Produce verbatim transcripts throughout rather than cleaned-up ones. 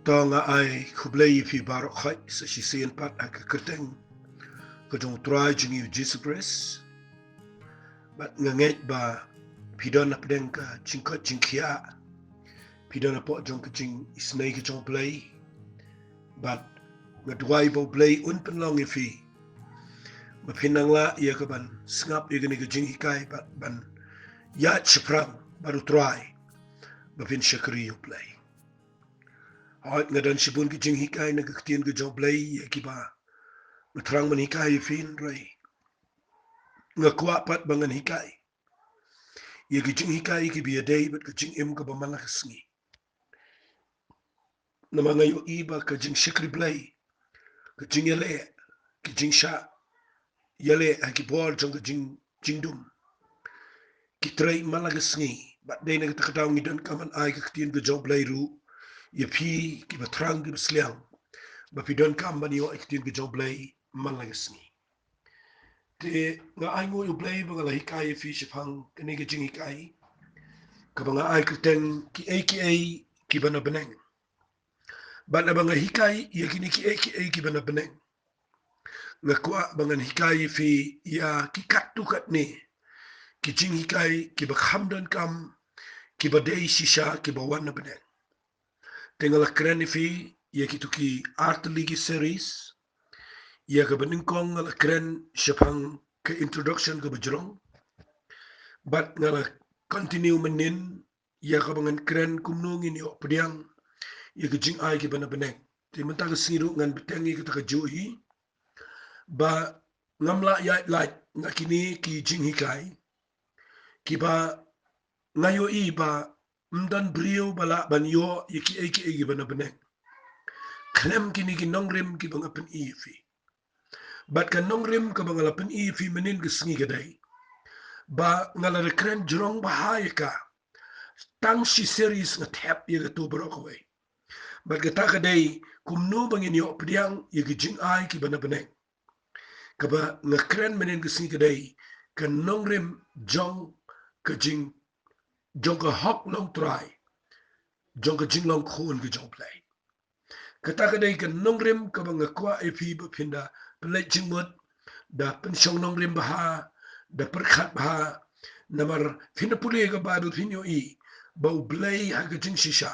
To nga ai khublei ïa phi baroh khoit sa shisien pat ha ka kyrteng ka jong U Trai jong ngi U Jisu Khrist. Bad nga ngeit ba phi don hapdeng ka jingkoit jingkhiah, phi don hapoh jong ka jingisynei ka jong U Blei. Bad nga duwai ba U Blei un pynlong ïa phi ba phin nang lah ïa ka ban sngap ïa kane ka jinghikai bad ban ïaid shaphrang bad U Trai ba phin shakri ïa U Blei. Hooid, nga don shibun ki jinghikai na ka ktien ka jong U Blei ïa kiba nga thrang ban hikai ïa phi, hynrei nga kwah pat ba ngan hikai ïa ki jinghikai kiba ïadei bad ka jingim kaba man la ka sngi. Namar nga ïohi ba ka jingshakri Blei, ka jingïaleh, ka jingshah ïaleh ha ki bor jong ka jing, jingdum, ki trei man la ka sngi. Bad dei na kata ka daw ngi donkam ban ai ka ktien ka jong U Blei ruh ïa phi kiba thrang kiba sliang, ba phi donkam ban ïoh ïa ka ktien ka jong U Blei man la ka sngi. Te nga ainguh ïa U Blei ba nga la hikai ïa phi shaphang kane ka jinghikai kaba nga ai kyrteng Kiei Kiei Kiba Na Bneng. Bad haba nga hikai ïa kine kiei kiei kiba na bneng, nga kwah ba ngan hikai ïa phi ïa ki katto katne ki jinghikai kiba kham donkam, kiba dei shisha, kiba wan na bneng. Te nga la kren ïa phi ïa kito ki artylli ki series. Ïa kaba nyngkong nga la kren shaphang ka introduction kaba jrong. Bad nga la continue mynnin ïa kaba ngan kren kumno ngin ïoh pdiang ïa ka jingai kiba na bneng. Te mynta ka sngi ruh ngan bteng ïa kata ka juh hi ba ngam lah ïaid lait na kine ki jinghikai kiba nga ïohi ba ym don briew ba lah ban ïoh ïa kiei kiei kiba na bneng khlem kine ki nongrim kiba nga pyni ïa phi. Bad ka nongrim kaba nga la pyni ïa phi mynnin ka sngi ka dei ba nga la da kren jrong bha ïa ka. Tang shi series nga thep ïa kato baroh kawei. Bad kata ka dei kumno ba ngin ïoh pdiang ïa ki jingai kiba na bneng. Kaba nga kren mynnin ka sngi ka dei ka nongrim jong ka jing, jong ka hok nongtrai, jong ka jinglong khun ka jong U Blei. Kata ka dei ka nongrim kaba nga kwah ïa phi ba phin da pynleit jingmut, da pynshong nongrim bha, da pyrkhat bha. Namar phin da pule ïa ka Baibl phin ïohi ba U Blei ha ka jingshisha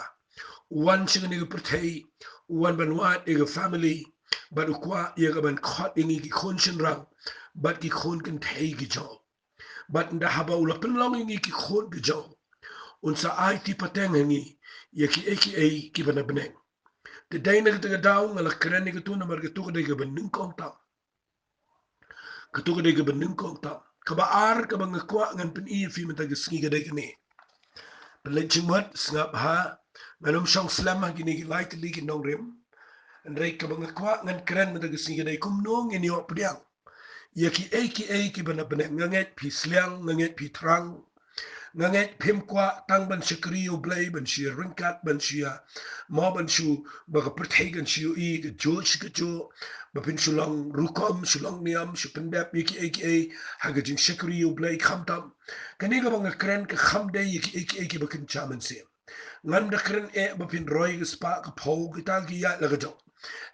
u wan sha kane ka pyrthei, u wan ban wad ïa ka family, bad u kwah ïa ka ban khot ïa ngi ki khun shynrang bad ki khun kynthei ki jong u. Bad ynda haba u la pynlong ïa ngi ki khun ki jong u, un sa aiti pateng ha ngi ïa kiei kiei kiba na bneng. Te dei na kata ka daw nga la kren ïa kato namar kato ka dei kaba nyngkong tam. Kato ka dei kaba nyngkong tam. Kaba ar kaba nga kwah ngan pyni ïa phi mynta ka sngi ka dei kane. Pynleit jingmut, sngap bha, ngan ym shong slem ha kine ki lai tylli ki nongrim. Hynrei kaba nga kwah ngan kren mynta ka sngi ka dei kumno ngin ïoh pdiang ïa kiei kiei kiba na bneng. Nga ngeit phi sliang, nga ngeit phi thrang, nga ngeit phim kwah tang ban shakri ïa U Blei, ban shu ïa ryngkat, ban shu ïa mo, ban shu, ba ka pyrthei kan shu ïohi ka juh shi ka juh, ba phin shu long rukom, shu long niam, shu pyndep ïa kiei kiei ha ka jingshakri ïa U Blei. Khamtam. Kane kaba nga kren ka kham dei ïa kiei kiei kiba kynja mynsiem. Ngam da kren eh ba phin roi ka spah ka phew, kita ki ïaid la ka jong.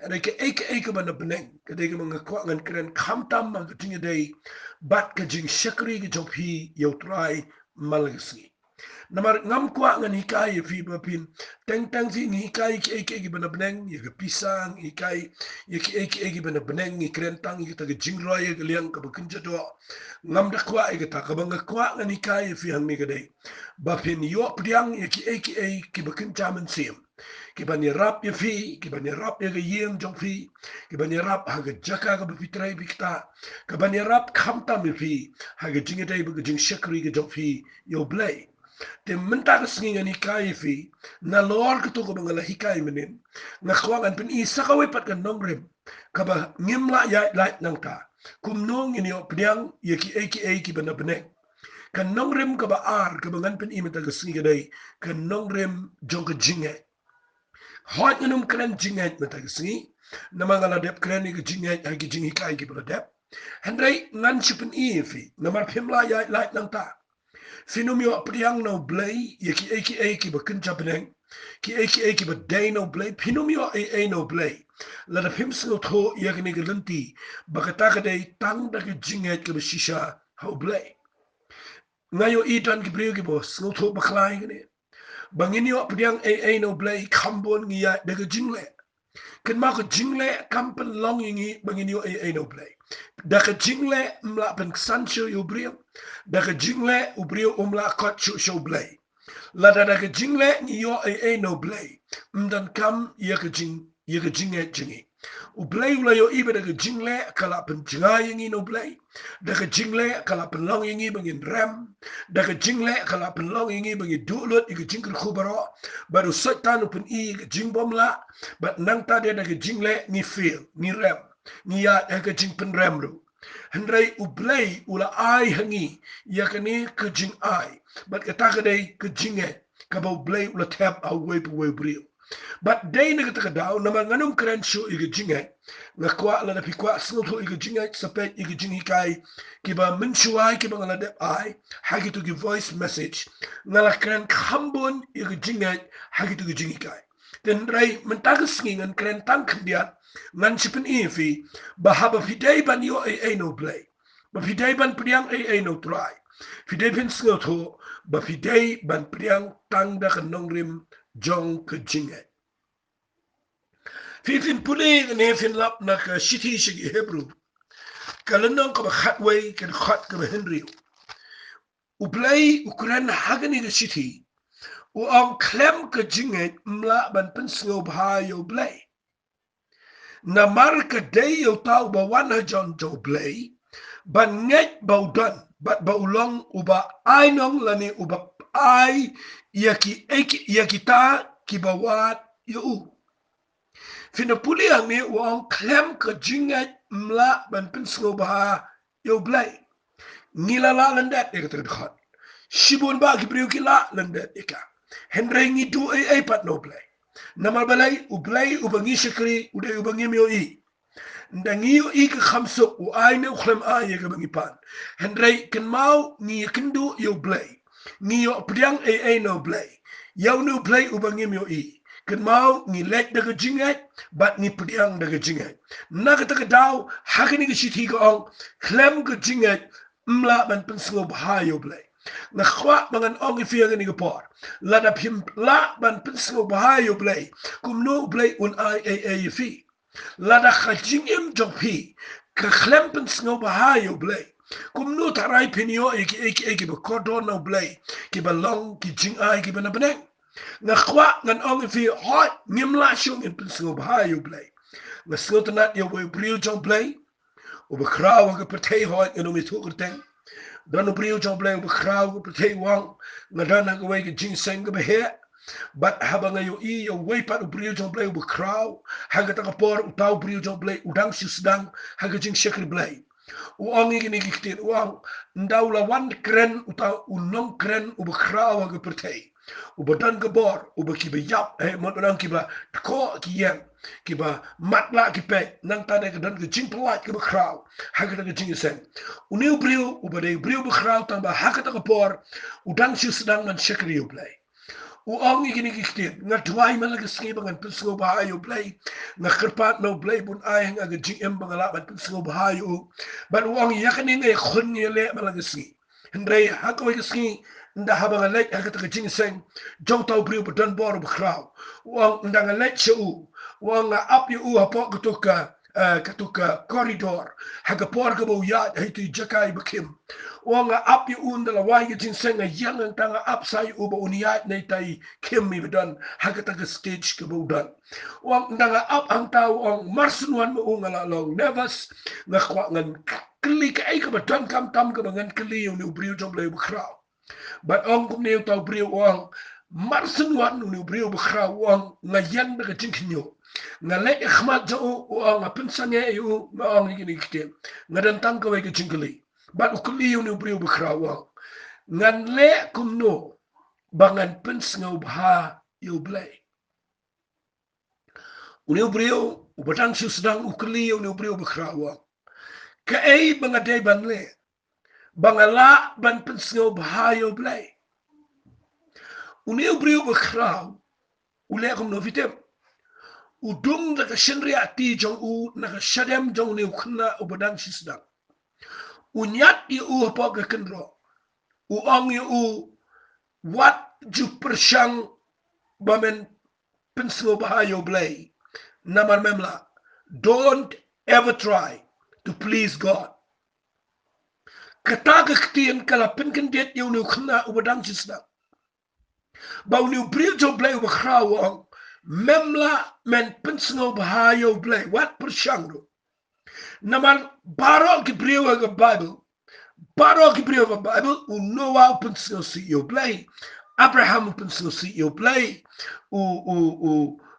Hynrei kaei kaei kaba na bneng ka dei kaba nga kwah ngan kren khamtam ha ka jingïadei bad ka jingshakri ka jong phi ïa U Trai man la ka sngi. Namar ngam kwah ngan hikai ïa phi ba phin teng teng phi ngi hikai kiei kiei kiba na bneng, ïa ka pisa ngi hikai, ïa kiei kiei kiba na bneng ngi kren tang ïa kata ka jingroi ïa ka liang kaba kynja doh. Ngam da kwah ïa kata. Kaba nga kwah ngan hikai ïa phi hangne ka dei ba phin ïoh pdiang ïa kiei kiei kiba kynja mynsiem, kiban ïarap ïa phi, kiban ïarap ïa ka ïing jong phi, kiban ïarap ha ka jaka kaba phi trei phi ktah, kaban ïarap khamtam ïa phi ha ka jingïadei bad ka jingshakri ka jong phi ïa U Blei. Te mynta ka sngi ngan hikai ïa phi nalor kato kaba nga la hikai mynnin. Nga kwah ngan pyni sa kawei pat ka nongrim kaba ngim lah ïaid lait nangta, kumno ngin ïoh pdiang ïa kiei kiei kiba na bneng. Ka nongrim kaba ar kaba ngan pyni mynta ka sngi ka dei ka nongrim jong ka jingngeit. Hooid, ngan ym kren jingngeit mynta ka sngi, namar nga la dep kren ïa ka jingngeit ha ki jinghikai kiba la dep. Hynrei ngan shu pyni ïa phi namar phim lah ïaid lait nangta. Phin ym ïoh pdiang na U Blei ïa kiei kiei kiba kynja bneng Kiei kiei kiba dei na U Blei, phin ym ïoh ei ei na U Blei lada phim sngewthuh ïa kane ka lynti ba kata ka dei tang da ka jingngeit kaba shisha ha U Blei. Nga ïohi don ki briew kiba sngewthuh bakla ïa kane, ba ngin ïoh pdiang ei ei na U Blei kham bun ngi ïaid da ka jingleh. Kynmaw, ka jingleh kam pynlong ïa ngi ba ngin ïoh ei ei na U Blei. Da ka jingleh ym lah pynksan shuh ïa u briew. Da ka jingleh u briew um lah kot shuh sha U Blei. Lada da ka jingleh ngi ïoh ei ei na U Blei, ym donkam ïa ka jing, ïa ka jingngeit jong ngi. U Blei u la ïohi ba da ka jingleh ka lah pynjngai ïa ngi na U Blei. Da ka jingleh ka lah pynlong ïa ngi ba ngin rem. Da ka jingleh ka lah pynlong ïa ngi ba ngi duh lut ïa ka jingkyrkhu baroh. Bad u Soitan u pyni ïa ka jingbymlah. Bad nangta de da ka jingleh ngi fail, ngi rem, ngi ïaid ha ka jingpynrem ruh. Hynrei U Blei u la ai ha ngi ïa kane ka jingai. Bad kata ka dei ka jingngeit kaba U Blei u la thep ha uwei pa uwei u briew. Bad dei na kata ka daw, namar ngan ym kren shuh ïa ka jingngeit, nga kwah lada phi kwah sngewthuh ïa ka jingngeit, sa peit ïa ka jinghikai kiba mynshuwa kiba nga la dep ai ha kito ki voice message. Nga la kren kham bun ïa ka jingngeit ha kito ki jinghikai. Hynrei mynta ka sngi ngan kren tang khyndiat, ngan sa pyni ïa phi ba haba phi dei ban ïoh ei ei na U Blei, ba phi dei ban pdiang ei ei na U Trai, phi dei phin sngewthuh ba phi dei ban pdiang tang da ka nongrim jong ka jingngeit. Phi, phin pule ne phin lap na ka shithi sha ki Hebru, ka lynnong kaba khatwei, ka dkhot kaba hynriew. U Blei u kren ha kane ka shithi, u ong khlem ka jingngeit ym lah ban pynsngewbha ïa U Blei. Namar ka dei ïa uta uba wan hajan jong U Blei ban ngeit ba u don, bad ba u long uba ai nong lane uba ai ïa ki, ïa ki, ïa kita kiba wad ïa u. Phin da pule hangne, u ong khlem ka jingngeit ym lah ban pynsngewbha ïa U Blei. Ngi la lah lyndet ïa kata ka dkhot. Shibun bah ki briew ki lah lyndet ïa ka. Hynrei ngi duh ei ei pat na U Blei. Namar balei? U Blei uba ngi shakri u dei uba ngim ïohi. Ynda ngi ïohi ka kham suk, u ai ne u khlem ai ïa kaba ngi pan. Hynrei kynmaw, ngi ïakynduh ïa U Blei. Ngi ïoh pdiang ei ei na U Blei, ïa une U Blei uba ngim ïohi. Kynmaw, ngi leit da ka jingngeit bad ngi pdiang da ka jingngeit. Na kata ka daw, ha kane ka shithi ka ong khlem ka jingngeit ym lah ban pynsngewbha ïa U Blei. Nga kwah ba ngan ong ïa phi ha kane ka por, lada phim lah ban pynsngewbha ïa U Blei, kumno U Blei un ai ei ei ïa phi? Lada ka jingim jong phi ka khlem pynsngewbha ïa U Blei, kumno tharai phin ïoh ïa kiei kiei kiba kordor na U Blei, kiba long ki jingai kiba na bneng? Nga kwah ngan ong ïa phi, hooid, ngim lah shuh ngin pynsngewbha ïa U Blei. Nga sngewtynnat ïa uwei u briew jong U Blei uba khraw ha ka pyrthei, hooid, ngan ym ïathuh kyrteng. Don u briew jong U Blei uba khraw ha ka pyrthei, u ong, nga don ha kawei ka jingïaseng kaba heh, bad haba nga ïohi ïa uwei pat u briew jong U Blei uba khraw, ha kata ka por uta u briew jong U Blei u dang shu sdang ha ka jingshakri Blei. U ong ïa kine ki ktien, u ong, ynda u la wan kren uta u nongkren uba khraw ha ka pyrthei, uba don ka bor, uba kiba ïap, eh, mut ba nang kiba dkoh ki ïeng, kiba matlah ki peit, nangta de ka don ka jingpyllait kaba khraw ha kata ka jingïaseng. Une u briew uba dei u briew ba khraw, tang ba ha kata ka por u dang shu sdang ban shakri ïa U Blei. U ong ïa kine ki ktien, nga duwai man la ka sngi ba ngan pynsngewbha ïa U Blei. Nga kyrpad na U Blei ba un ai ha nga ka jingim ba nga lah ban pynsngewbha ïa u. Bad u ong, ïa kane nga ïakhun, nga ïaleh man la ka sngi. Hynrei ha kawei ka sngi, ynda haba nga leit ha kata ka jingïaseng jong uta u briew ba don bor ba khraw, u ong, ynda nga leit sha u, u ong, nga ap ïa u hapoh katu ka, eh, katu ka corridor, ha ka por kaba u ïaid ha itu i jaka iba khim. U ong, nga ap ïa u, ynda la wai ka jingïaseng nga ïeng hangta, nga ap sa ïa u ba un ïaid na ita i khim iba don ha kata ka stage kaba u don. U ong, ynda nga ap hangta, u ong, mar shen wan ma u nga la long nervous. Nga kwah ngan kylli kaei kaba donkam tam kaba ngan kylli ïa une u briew jong U Blei uba khraw. Bad ong kumne uta u briew, u ong, mar shen wan une u briew ba khraw, u ong, nga ïeng da ka jingkhynñiuh. Nga leit ha khmat jong u, u ong, nga pynsangeh ïa u, nga ong ïa kine ki ktien, nga don tang kawei ka jingkylli. Bad u kylli ïa une u briew ba khraw, u ong, ngan leh kumno ba ngan pynsngewbha ïa U Blei? Une u briew uba dang shu sdang u kylli ïa une u briew ba khraw, u ong, kaei ba nga dei ban leh ba nga lah ban pynsngewbha ïa U Blei? Une u briew ba khraw U leh kumno phi tip? U dung da ka shynriahti jong u na ka shadem jong une u khynnah uba dang shisdang. U ñiad ïa u hapoh ka kynroh. U ong ïa u, wat ju pyrshang ba men pynsngewbha ïa U Blei. Namar mem lah. Don't ever try to please God. Kata ka ktien ka la pynkyndit ïa une u khynnah uba dang shisdang. Ba une u briew jong U Blei uba khraw u ong, mem lah men pynsngewbha ïa U Blei, wat pyrshang ruh. Namar baroh ki briew ha ka Bible, baroh ki briew ha ka Bible, u Noah u pynsngewsih ïa U Blei, Abraham u pynsngewsih ïa U Blei, u, u, u,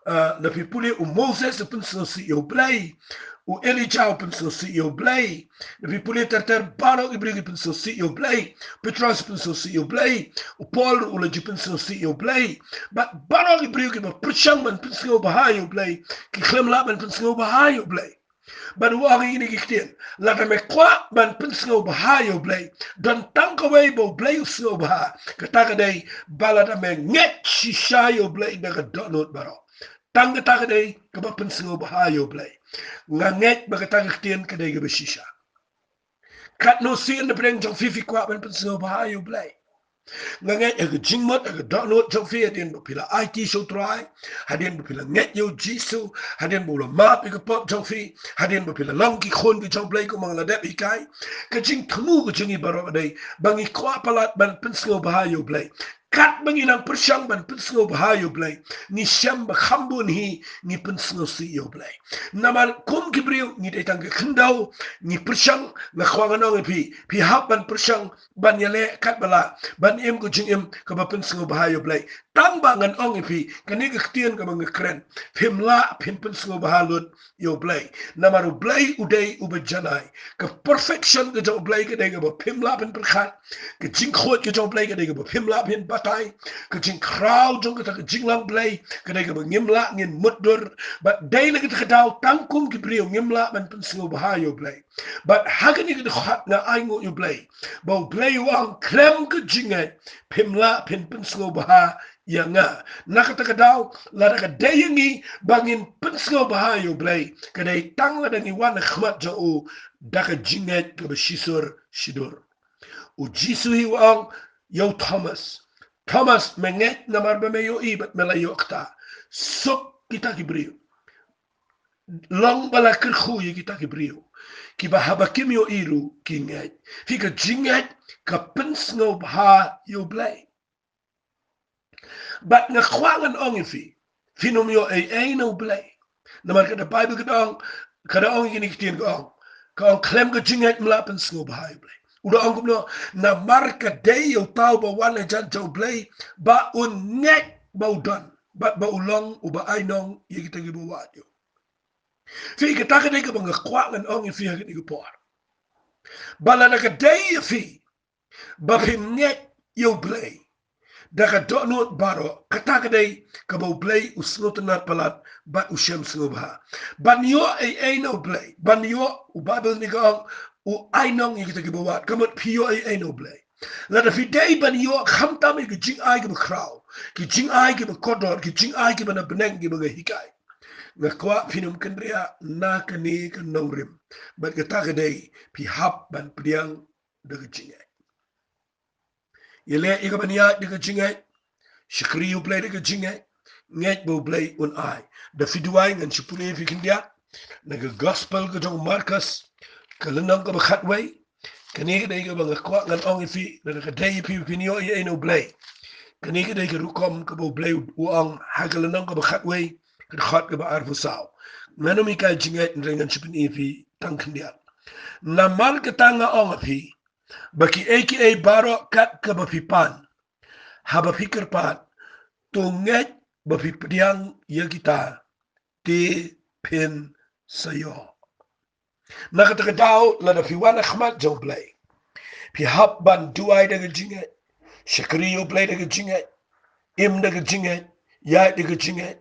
uh, na phi pule u Moses u pynsngewsih ïa U Blei, u Elijah u pynsngewsih ïa U Blei, na phi pule ter ter baroh ki briew ki pynsngewsih ïa U Blei, Petros u pynsngewsih ïa U Blei, u Paul ruh u la ju pynsngewsih ïa U Blei. Bad baroh ki briew kiba pyrshang ban pynsngewbha ïa U Blei, ki khlem lah ban pynsngewbha ïa U Blei. Bad u ong ïa kine ki ktien, lada me kwah ban pynsngewbha ïa U Blei, don tang kawei ba U Blei u sngewbha, kata ka dei ba lada me ngeit shisha ïa U Blei da ka dohnud baroh. Tang kata ka dei kaba pynsngewbha ïa U Blei. Nga ngeit ba kata ka ktien ka dei kaba shisha. Katno sien na pdeng jong phi phi kwah ban pynsngewbha ïa U Blei? Nga ngeit ha ka jingmut, ha ka dohnud jong phi, hadien ba phi la aiti sha U Trai, hadien ba phi la ngeit ïa U Jisu, hadien ba u la map ïa ka pop jong phi, hadien ba phi la long ki khun ki jong U Blei kumba nga la dep hikai. Ka jingthmu ka jong ngi baroh ka dei ba ngi kwah palat ban pynsngewbha ïa U Blei. Katba ngi nang pyrshang ban pynsngewbha ïa U Blei, ngi shem ba kham bun hi ngi pynsngewsih ïa U Blei. Namar kum ki briew ngi dei tang ki khyndew, ngi pyrshang. Nga kwah ngan ong ïa phi, phi hap ban pyrshang ban ïaleh katba lah ban im ka jingim kaba pynsngewbha ïa U Blei. Tang ba ngan ong ïa phi, kane ka ktien kaba nga kren, phim lah phin pynsngewbha lut ïa U Blei. Namar U Blei u dei uba janai. Ka perfection ka jong U Blei ka dei kaba phim lah phin pyrkhat. Ka jingkhuid ka jong U Blei ka dei kaba phim lah phin batai. Ka jingkhraw jong kata ka jinglong Blei ka dei kaba ngim lah ngin mutdur. Bad dei na kata ka daw tang kum ki briew ngim lah ban pynsngewbha ïa U Blei. Bad ha kane ka dkhot nga ainguh ïa U Blei ba U Blei u ong khlem ka jingngeit phim lah phin pynsngewbha ïa nga. Na kata ka daw, lada ka dei ïa ngi ba ngin pynsngewbha ïa U Blei, ka dei tang lada ngi wan ha khmat jong u da ka jingngeit kaba shisur shidur. U Jisu hi u ong ïa u Thomas, Thomas, me ngeit namar ba me ïohi bad me la ïoh kata. Suk kita ki briew. Long ba la kyrkhu ïa kita ki briew kiba haba kim ïohi ruh ki ngeit. Phi, ka jingngeit ka pynsngewbha ïa U Blei. Bad nga kwah ngan ong ïa phi, phin ym ïoh ei ei na U Blei. Namar ka da Baibl ka da ong, ka da ong ïa kine ki ktien, ka ong, ka ong khlem ka jingngeit ym lah pynsngewbha ïa U Blei. U da ong kumno? Namar ka dei ïa uta uba wan hajan jong U Blei ba un ngeit ba u don bad ba u long uba ainong ïa kita kiba wad ïa u. Phi, kata ka dei kaba nga kwah ngan ong ïa phi ha kane ka por. Ba lada ka dei ïa phi ba phin ngeit ïa U Blei da ka dohnud baroh, kata ka dei kaba U Blei u sngewtynnad palat bad u shem sngewbha. Ban ïoh ei ei na U Blei, ban ïoh, u Baibl ni ka ong, u ainong ïa kita kiba wad. Ka mut phi ïoh ei ei na U Blei. Lada phi dei ban ïoh khamtam ïa ki jingai kiba khraw, ki jingai kiba kordor, ki jingai kiba na bneng kiba nga hikai, nga kwah phin ym kynriah na kane ka nongrim. Bad kata ka dei, phi hap ban pdiang da ka jingngeit. Ïaleh ïa ka ban ïaid da ka jingngeit. Shakri U Blei da ka jingngeit. Ngeit ba U Blei un ai. Da phi duwai, ngan shu pule ïa phi khyndiat na ka Gospel ka jong u Markos, ka lynnong kaba khatwei. Kane ka dei kaba nga kwah ngan ong ïa phi, lada ka dei ïa phi ba phin ïoh ei ei na U Blei. Kane ka dei ka rukom kaba U Blei u ong ha ka lynnong kaba khatwei, ka dkhot kaba arphew saw. Ngan ym hikai jingngeit, hynrei ngan shu pyni ïa phi tang khyndiat. Namar kata nga ong ïa phi ba kiei kiei baroh kat kaba phi pan, haba phi kyrpad, to ngeit ba phi pdiang ïa kita, te phin sa ïoh. Na kata ka daw, lada phi wan ha khmat jong U Blei, phi hap ban duwai da ka jingngeit, shakri U Blei da ka jingngeit, im da ka jingngeit, ïaid da ka jingngeit,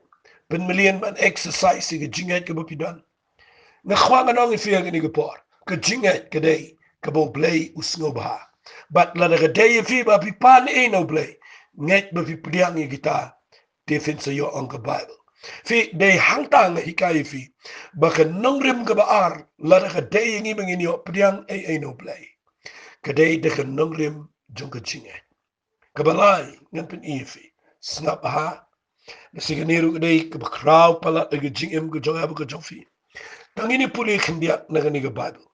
pynmlien ban exercise ïa ka jingngeit kaba phi don. Nga kwah ngan ong ïa phi ha kane ka por, ka jingngeit ka dei kaba U Blei u sngewbha. Bad lada ka dei ïa phi ba phi pan ei na U Blei, ngeit ba phi pdiang ïa kita, Te phin sa ïoh ong ka Bible. Phi, dei hangta nga hikai ïa phi ba ka nongrim kaba ar, lada ka dei ïa ngi ba ngin ïoh pdiang ei ei na U Blei, ka dei da ka nongrim jong ka jingngeit. Kaba lai, ngan pyni ïa phi. Sngap ha. Lada shi kane ruh ka dei kaba khraw palat ha ka jingim ka jong nga bad ka jong phi. Tang ngin ïa pule khyndiat na kane ka Bible.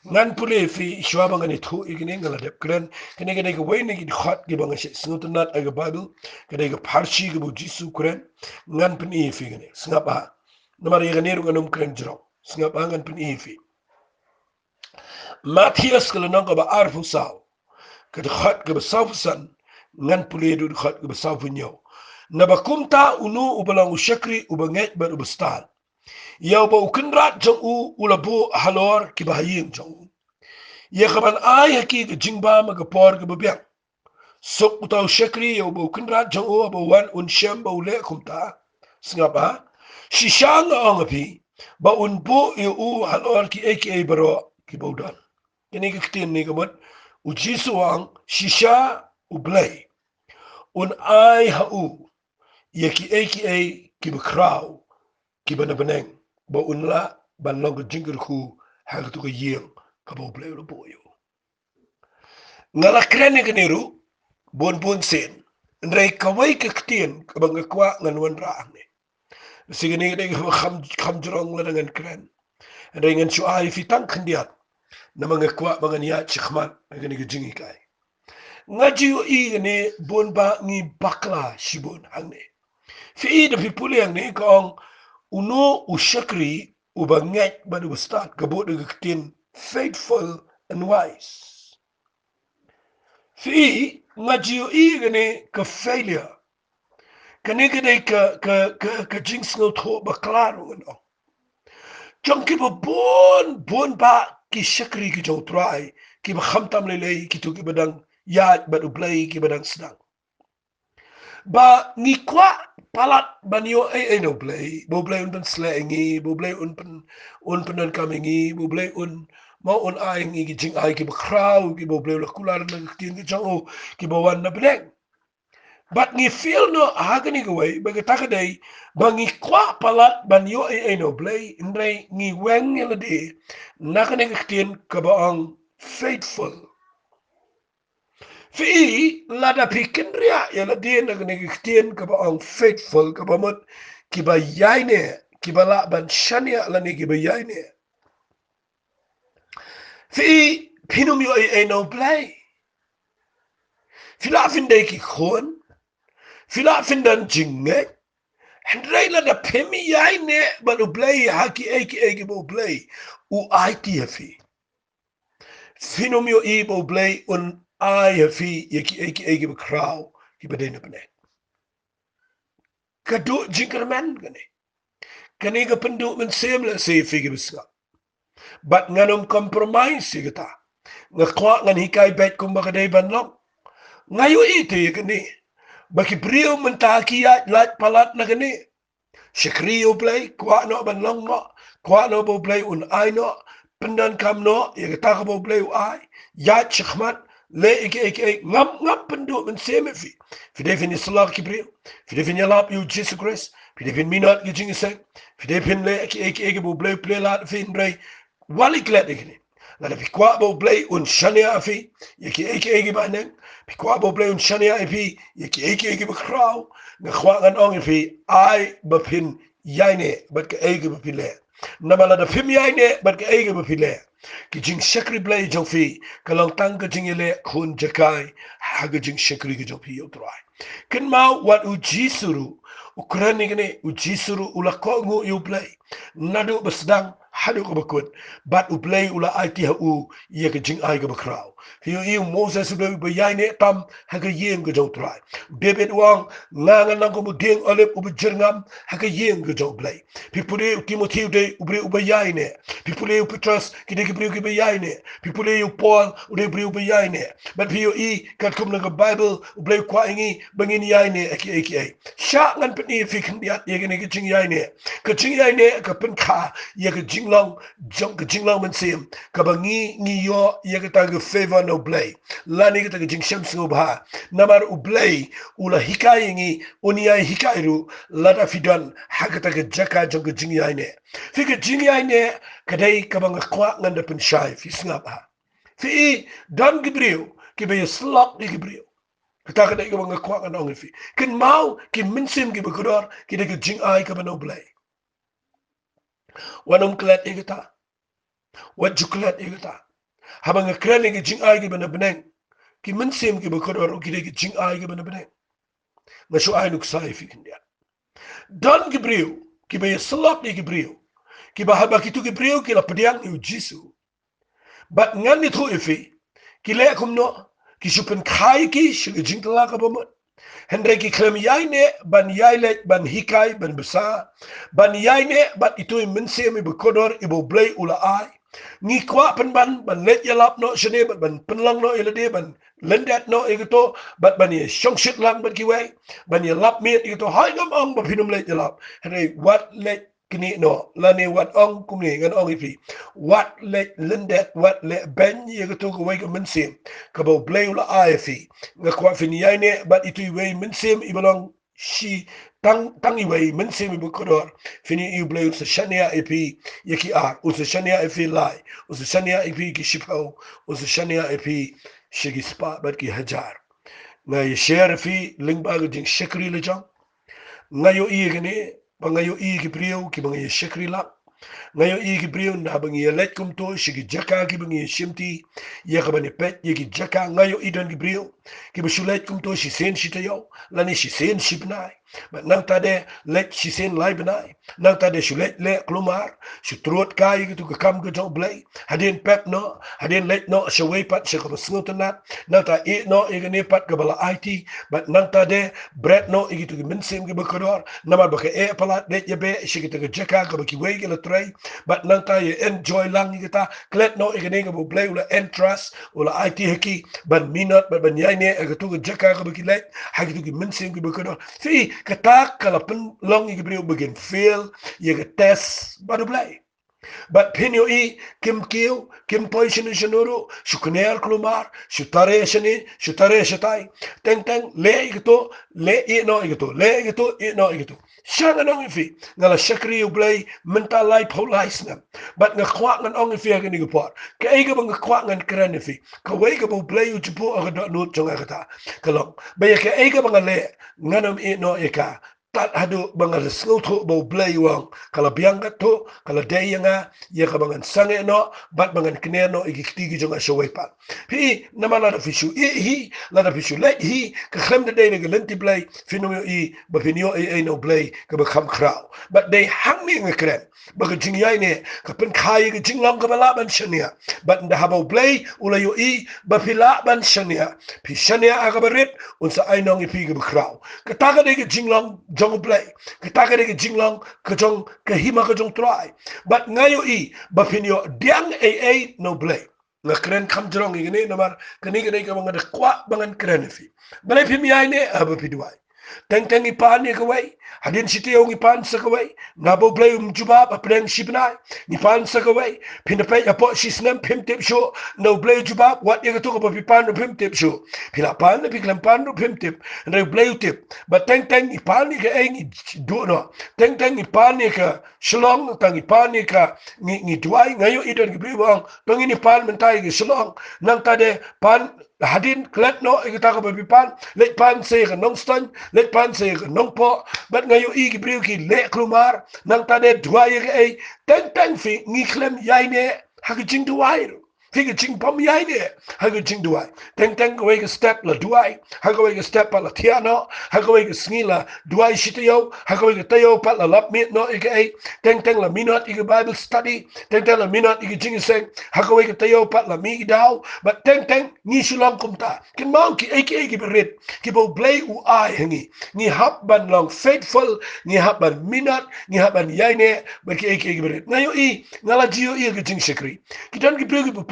Ngan pule ïa phi, shuwa ba ngan ïathuh ïa kane, nga la dep kren. Kane ka dei kawei na ki dkhot kiba nga shait sngewtynnat ha ka Bible. Ka dei ka pharshi kaba u Jisu u kren. Ngan pyni ïa phi kane. Sngap ha. Namar ïa kane ruh ngan ym kren jrong. Sngap ha, ngan pyni ïa phi. Mathaios ka lynnong kaba arphew saw, ka dkhot kaba sawphew san, ngan pule haduh dkhot kaba sawphew hynñiew. Naba kumta uno uba long u shakri uba ngeit bad uba stad, ïa uba u kynrad jong u u la buh halor kiba ha ïing jong u, ïa kaban ai ha ki ka jingbam ha ka por kaba biang. Suk uta u shakri ïa uba u kynrad jong u haba u wan un shem ba u leh kumta. Sngap ha. Shisha nga ong ha phi ba un buh ïa u halor kiei kiei baroh kiba u don. Kane ka ktien ne ka mut, u Jisu u ong, shisha U Blei un ai ha u ïa kiei kiei kiba khraw, kiba na bneng, ba un lah ban long ka jingkyrkhu ha kato ka ïing kaba U Blei u la buh ïa u. Nga la kren ïa kane ruh bun bun sien. Hynrei kawei ka ktien kaba nga kwah ngan wanrah hangne. Shi kane ka dei kaba kham, kham jrong lada ngan kren. Hynrei ngan shu ai ïa phi tang khyndiat, namar nga kwah ba ngan ïaid shakhmat ha kane ka jinghikai. Nga ju ïohi kane bun ba ngi bakla shibun hangne. Phi i, da phi pule hangne ka ong, uno u shakri uba ngeit bad uba stad, ka buh da ka ktien faithful and wise. Phi i, nga ju ïohi kane ka failure. Kane ka dei ka, ka, ka, ka jingsngewthuh bakla ruh ngan ong. Jong kiba bun, bun ba ki shakri ki jong U Trai, kiba khamtam lei lei, kito kiba dang ïaid bad U Blei, kiba dang sdang. Ba ngi kwah palat ban ïoh ei ei na U Blei, ba U Blei un pynsleh ïa ngi, ba U Blei un pyn, un pyndonkam ïa ngi, ba U Blei un, mo, un ai ïa ngi ki jingai kiba khraw, kiba U Blei u la kular na ka ktien ka jong u, kiba wan na bneng. Bad ngi feel noh ha kane kawei ba kata ka dei ba ngi kwah palat ban ïoh ei ei na U Blei, hynrei ngi weng ïa lade na kane ka ktien kaba ong faithful. Phi i, lada phi kynriah ïa lade na kane ka ktien kaba ong faithful, kaba mut kiba ïaineh, kiba lah ban shaniah lane kiba ïaineh. Phi i, phin ym ïoh ei ei na U Blei. Phi lah phin dei ki khun, phi lah phin don jingngeit, hynrei lada phim ïaineh bad U Blei ha kiei kiei kiba U Blei u aiti ha phi, phin ym ïohi ba U Blei un ai ha phi ïa kiei kiei kiba khraw, kiba dei na bneng. Ka duh jingkyrmen kane. Kane ka pynduh mynsiem lehse ïa phi kiba sngap. Bad ngan ym compromise ïa kata. Nga kwah ngan hikai beit kumba ka dei ban long. Nga ïohi te ïa kane ba ki briew mynta ki ïaid lait palat na kane. Shakri ïa U Blei, kwah noh ban long noh, kwah noh ba U Blei un ai noh, pyndonkam noh ïa kata kaba U Blei u ai, ïaid shakhmat, leh ïa kiei kiei, ngam, ngam pynduh mynsiem ïa phi. Phi dei phin ïasyllok ki briew, phi dei phin ïalap ïa U Jisu Khrist, phi dei phin minot ki jingïaseng, phi dei phin leh ïa kiei kiei kiba U Blei u plie lad ïa phi, hynrei wat leh klet ïa kine. Lada phi kwah ba U Blei un shaniah ïa phi ïa kiei kiei kiba ha bneng, phi kwah ba U Blei un shaniah ïa phi ïa kiei kiei kiba khraw, nga kwah ngan ong ïa phi, ai ba phin ïaineh bad kaei kaba phi leh. Namar lada phim ïaineh bad kaei kaba phi leh, ki jingshakri Blei jong phi ka long tang ka jingïaleh khun jyrkai ha ka jingshakri ka jong phi ïa U Trai. Kynmaw, wat U Jisu ruh u kren ïa kane, U Jisu ruh u la kohnguh ïa U Blei naduh ba sdang haduh kaba kut, bad U Blei u la aiti ha u ïa ka jingai kaba khraw. Phi ïohi, u Moses u dei uba ïaineh tam ha ka ïing ka jong U Trai. U David u ong, nga ngan long kum u dieng olib uba jyrngam ha ka ïing ka jong U Blei. Phi pule, u Timothi u dei u briew uba ïaineh. Phi pule, u Petros, ki dei ki briew kiba ïaineh. Phi pule, u Paul u dei u briew uba ïaineh. Bad phi ïohi, katkum na ka Baibl, U Blei u kwah ïa ngi ba ngin ïaineh ha kiei kiei. Shah ngan pyni ïa phi khyndiat ïa kane ka jingïaineh. Ka jingïaineh ka pynkha ïa ka jinglong jong, ka jinglong mynsiem kaba ngi, ngi ïoh ïa kata ka faith wan na U Blei, lane kata ka jingshem sngewbha. Namar U Blei u la hikai ïa ngi, un ïai hikai ruh lada phi don ha kata ka jaka jong ka jingïaineh. Phi, ka jingïaineh ka dei kaba nga kwah ngan da pynshai, phi sngap ha. Phi i, don ki briew kiba ïasyllok ïa ki briew. Kata ka dei kaba nga kwah ngan ong ïa phi. Kynmaw, ki mynsiem kiba kordor ki dei ka jingai kaba na U Blei. Wat nym klet ïa kata. Wat ju klet ïa kata. Haba nga kren ïa ka jingai kaba na bneng, ki mynsiem kiba kordor ki dei ka jingai kaba na bneng. Nga shu ai nuksa ïa phi khyndiat. Don ki briew kiba ïasyllok ïa ki briew, kiba haba kito ki briew ki la pdiang ïa U Jisu, bad ngan ïathuh ïa phi, ki leh kumno? Ki shu pynkha ïa ki sha ka jingkylla kaba mut. Hynrei ki khlem ïaineh ban ïai leit ban hikai, ban bsa, ban ïaineh bad itu i mynsiem iba kordor iba U Blei u la ai. Ngi kwah pynban ban leit ïalap noh shane, bad ban pynlong noh ïa lade, ban lyndet noh ïa kato, bad ban ïashongshit lang bad kiwei, ban ïalap miet ïa kato. Hooid, ngam ong ba phin ym leit ïalap. Hynrei wat leit knieh noh, lane wat ong kumne, ngan ong ïa phi, wat leit lyndet, wat leh beiñ ïa kato kawei ka mynsiem kaba U Blei u la ai ïa phi. Nga kwah phin ïaineh bad itu iwei i mynsiem iba long shi, tang, tang iwei i mynsiem iba kordor. Phin ïohi U Blei un sa shaniah ïa phi ïa ki ar, un sa shaniah ïa phi lai, un sa shaniah ïa phi ki shiphew, un sa shaniah ïa phi sha ki spah bad ki hajar. Nga ïa share ïa phi lyngba ka jingshakri la jong. Nga ïohi ïa kane, ba nga ïohi ïa ki briew kiba nga ïa shakri lang. Nga ïohi ïa ki briew, naba ngi ïa leit kumto sha ki jaka kiba ngi ïa shimti ïa ka ban ïa peit ïa ki jaka, nga ïohi don ki briew kiba shu leit kumto shisien shi taïew, lane shisien shi bnai, bad nangta de leit shisien lai bnai. Nangta de shu leit leh kulmar, shu trud kai ïa kito ki kam ka jong U Blei. Hadien pep noh, hadien leit noh shawei pat sha kaba sngewtynnat, nangta ïeh noh ïa kane pat kaba la aiti, bad nangta de bret noh ïa kito ki mynsiem kiba kordor, namar ba ka eh palat leit ïabeh sha kita ki jaka kaba kiwei ki la trei, bad nangta ïa enjoy lang ïa kita, klet noh ïa kane kaba U Blei u la entrust, u la aiti ha ki, ban minot, bad ban ïaineh ha kito ki jaka kaba ki leit, ha kito ki mynsiem kiba kordor. Phi, kata ka la pynlong ïa ki briew ba kin fail ïa ka test bad U Blei. Bad phin ïohi, kim kiew, kim poi shano shano ruh, shu kner kulmar, shu tare shane, shu tare shatai. Teng teng, leh ïa kato, leh ïeh noh ïa kato, leh ïa kato, ïeh noh ïa kato. Sha ngan ong ïa phi, nga la shakri U Blei mynta laiphew lai snem. Bad nga kwah ngan ong ïa phi ha kane ka por, kaei kaba nga kwah ngan kren ïa phi, kawei kaba U Blei u ju buh ha ka dohnud jong nga kata ka long ba ïa kaei kaba nga leh, ngan ym ïeh noh ïa ka tad haduh ba nga la sngewthuh ba U Blei u ong ka la biang katto, ka la dei ïa nga, ïa kaba ngan sangeh noh bad ba ngan kner noh ïa ki kti ki jong nga shawei pat. Phi, namar lada phi shu ïeh hi, lada phi shu leit hi, ka khlem da dei na ka lynti Blei, phin ym ïohi ba phin ïoh ei ei na U Blei kaba kham khraw. Bad dei hangne nga kren ba ka jingïaineh ka pynkha ïa ka jinglong kaba lah ban shaniah. Bad ynda haba U Blei u la ïohi ba phi lah ban shaniah, phi shaniah ha kaba rit, un sa ai nong ïa phi kaba khraw. Kata ka dei ka jinglong jong U Blei. Kata ka dei ka jinglong ka jong ka hima ka jong U Trai. Bad nga ïohi ba phin ïoh diang ei ei na U Blei. Nga kren kham jrong ïa kane namar kane ka dei kaba nga da kwah ba ngan kren ïa phi. Balei phim ïaineh haba phi duwai? Teng teng ngi pan ïa kawei, hadien shi taïew ngi pan sa kawei. Naba U Blei um jubab, hapdeng shi bnai ngi pan sa kawei. Phin da peit hapoh shi snem, phim tip shuh. Naba U Blei u jubab, wat ïa kato kaba phi pan ruh phim tip shuh. Phi la pan ne phi khlem pan ruh phim tip, hynrei U Blei u tip. Bad teng teng ngi pan ïa kaei, ngi duh noh. Teng teng ngi pan ïa ka shlong, teng ngi pan ïa ka, ngi, ngi duwai. Nga ïohi don ki briew ba ong, to ngin ïa pan mynta ïa ka shlong. Nangta de pan, hadien klet noh ïa kata kaba phi pan, leit pan sa ïa ka Nongstoiñ, leit pan sa ïa ka Nongpoh. Bad nga ïohi ki briew ki leh kulmar, nangta de duwai ïa kaei. Teng teng phi, ngi khlem ïaineh ha ka jingduwai ruh. Phi, ka jingbym ïaineh ha ka jingduwai. Teng teng kawei ka step la duwai, ha kawei ka step pat la thiah noh, ha kawei ka sngi la duwai shi taïew, ha kawei ka taïew pat la lap miet noh ïa kaei. Teng teng la minot ïa ka Bible study, teng teng la minot ïa ka jingïaseng, ha kawei ka taïew pat la mih ïa ki daw. Bad teng teng ngi shu long kumta. Kynmaw, kiei kiei kiba rit kiba U Blei u ai ha ngi, ngi hap ban long faithful, ngi hap ban minot, ngi hap ban ïaineh bad kiei kiei kiba rit. Nga ïohi, nga la ju ïohi ïa ka jingshakri. Ki don ki briew kiba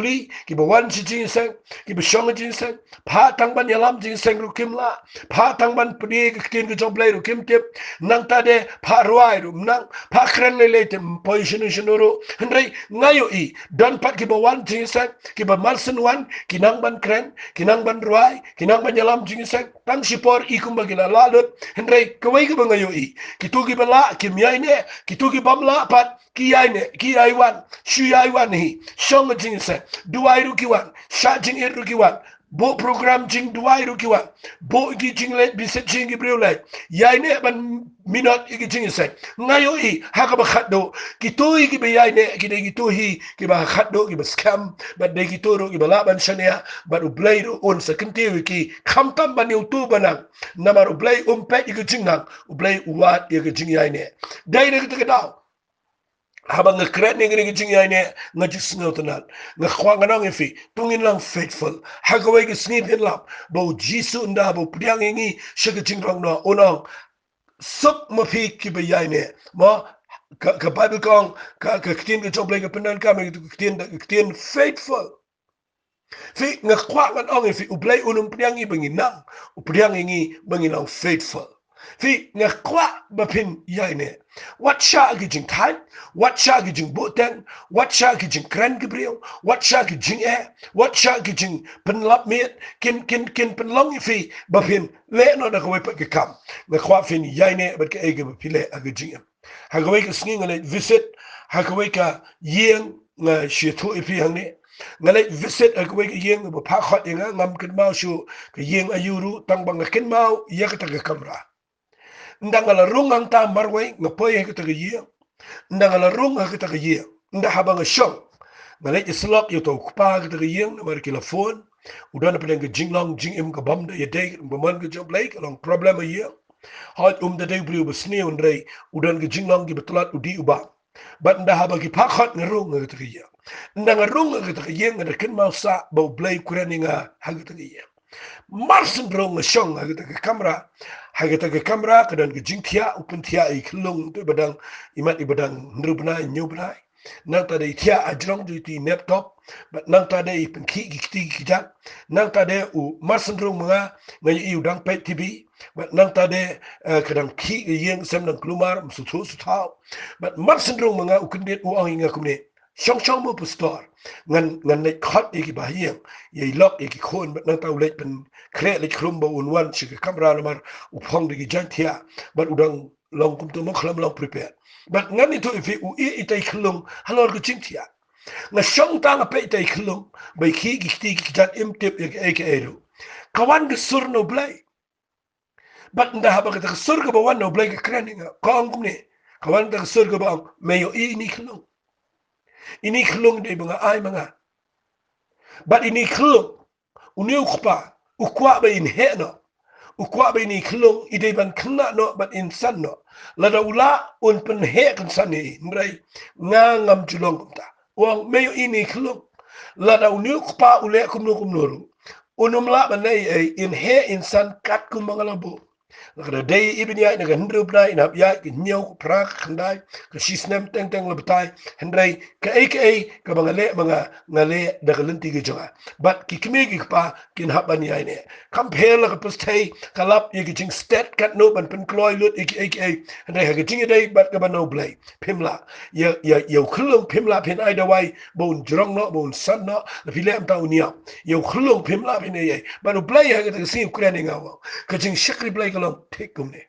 Kiba wan sha jingïaseng, kiba shong ha jingïaseng, phah tang ban ïalam jingïaseng ruh kim lah, phah tang ban plie ka ktien ka jong U Blei ruh kim tip, nangta de phah rwai ruh ym nang, phah kren lei lei te ym poi shano shano ruh. Hynrei nga ïohi, don pat kiba wan jingïaseng, kiba mar shen wan, ki nang ban kren, ki nang ban rwai, ki nang ban ïalam jingïaseng, tang shipor i kumba ki la lah lut. Hynrei kawei kaba nga ïohi, kito kiba lah kim ïaineh, kito ki bym lah pat ki ïaineh, ki ïai wan, shu ïai wan hi, shong ha jingïaseng, duwai ruh ki wan, shah jingit ruh ki wan, buh program jingduwai ruh ki wan, buh ki jingleit bishit jong ki briew leit, ïaineh ban minot ïa ki jingïaseng. Nga ïohi ha kaba khatduh, kito hi kiba ïaineh ki dei kito hi kiba khatduh kiba skhem, bad dei kito ruh kiba lah ban shaniah, bad U Blei ruh un sa kyntiew ïa ki, khamtam ban ïoh tu ba nang. Namar U Blei um peit ïa ka jingnang, U Blei u wad ïa ka jingïaineh. Dei na kata ka daw, haba nga kren ïa kane ka jingïaineh, nga ju sngewtynnat. Nga kwah ngan ong ïa phi, to ngin long faithful. Ha kawei ka sngi phin lap ba U Jisu ynda haba u pdiang ïa ngi sha ka jingrong noh, un ong, suk ma phi kiba ïaineh. Mo, ka, ka Bible ka ong, ka, ka ktien ka jong U Blei ka pyndonkam ïa ka ktien, ka ktien faithful. Phi, nga kwah ngan ong ïa phi, U Blei un ym pdiang ïa ngi ba ngi nang, u pdiang ïa ngi ba ngi long faithful. Phi, nga kwah ba phin ïaineh. Wat shah ki jingthait, wat shah ki jingbuhteng, wat shah ki jingkren ki briew, wat shah ki jingeh, wat shah ki jingpynlap miet, kin, kin, kin pynlong ïa phi ba phin leh noh da kawei pat ka kam. Nga kwah phin ïaineh bad kaei kaba phi leh ha ka jingim. Ha kawei ka sngi nga leit visit ha kawei ka ïing, nga shu ïathuh ïa phi hangne. Nga leit visit ha kawei ka ïing ba phah khot ïa nga, ngam kynmaw shuh ka ïing aïu ruh, tang ba nga kynmaw ïa kata ka kamra. Ynda nga la rung hangta marwei, nga poi ha kata ka ïing. Ynda nga la rung ha kata ka ïing, ynda haba nga shong, nga leit ïasyllok ïa uta u kpa ha kata ka ïing, namar ki la phone. U don hapdeng ka jinglong jingim ka bym da ïadei, bymman ka jong U Blei, ka long problem ha ïing. Hooid, um da dei u briew ba sniew, hynrei u don ka jinglong kiba tlot u dih u bam. Bad ynda haba ki phah khot nga rung ha kata ka ïing. Ynda nga rung ha kata ka ïing, nga da kynmaw sah ba U Blei u kren ïa nga ha kata ka ïing. Mar shen rung nga shong ha kata ka kamra. Ha kata ka kamra ka don ka jingthiah, u pynthiah ïa i khyllung, to i ba dang, i mat i ba dang hynriew bnai, hynñiew bnai. Nangta de i thiah ha jrong jong iti i laptop. Bad nangta de i pynkhih ki kti ki kjat. Nangta de u mar shen rung ma nga, nga ïohi u dang peit T V. Bad nangta de, eh, ka dang khih ka ïing, sem dang kulmar, ym sngewthuh sngewthaw. Bad mar shen rung ma nga u kyndit u ong ïa nga kumne, shong shong mo pastor. Ngan, ngan leit khot ïa ki bahaïing, ïa i lok ïa ki khun, bad nangta u leit pynkhreh leit khrum ba un wan sha ka kamra namar u phong da ki jaiñthiah. Bad u dang long kumta mo, khlem long prepared. Bad ngan ïathuh ïa phi, u ïeh ïa ita i khyllung halor ka jingthiah. Nga shong tang ha peit ita i khyllung ba i khih ki kti ki kjat, im tip ïa kaei kaei ruh. Ka wan ka sur na U Blei. Bad ynda haba kata ka sur kaba wan na U Blei ka kren ïa nga, ka ong kumne, ka wan kata ka sur kaba ong, me ïohi ine i khyllung? Ine i khyllung i dei ba nga ai ma nga. Bad ine i khyllung, une u kpa u kwah ba in heh noh. U kwah ba ine i khyllung i dei ban khynnah noh bad in san noh. Lada u lah un pynheh kynsan ïa i, hynrei nga ngam ju long kumta. U ong, me ïohi ine i khyllung? Lada une u kpa u leh kumno kumno ruh, un ym lah ban leh ei ei, in heh in san katkum ba nga la buh. Lada dei i ban ïaid na ka hynriew bnai, in hap ïaid ka hynñiew, ka phra, ka khyndai, ka shisnem, teng teng la batai. Hynrei kaei kaei kaba nga leh ma nga, nga leh da ka lynti ka jong nga. Bad ki kmie ki kpa kin hap ban ïaineh. Kam pher la ka pyrthei ka lap ïa ka jingstet katno ban pynkloi lut ïa kiei kiei. Hynrei ha ka jingïadei bad kaba na U Blei, phim lah. Ïa, ïa, ïa u khyllung phim lah phin ai dawai ba un jrong noh, ba un san noh, la phi leh mynta un ïap. Ïa u khyllung phim lah phin ei ei. Bad U Blei ha kata ka sngi u kren ïa nga, u ong, ka jingshakri Blei ka long thik kumne.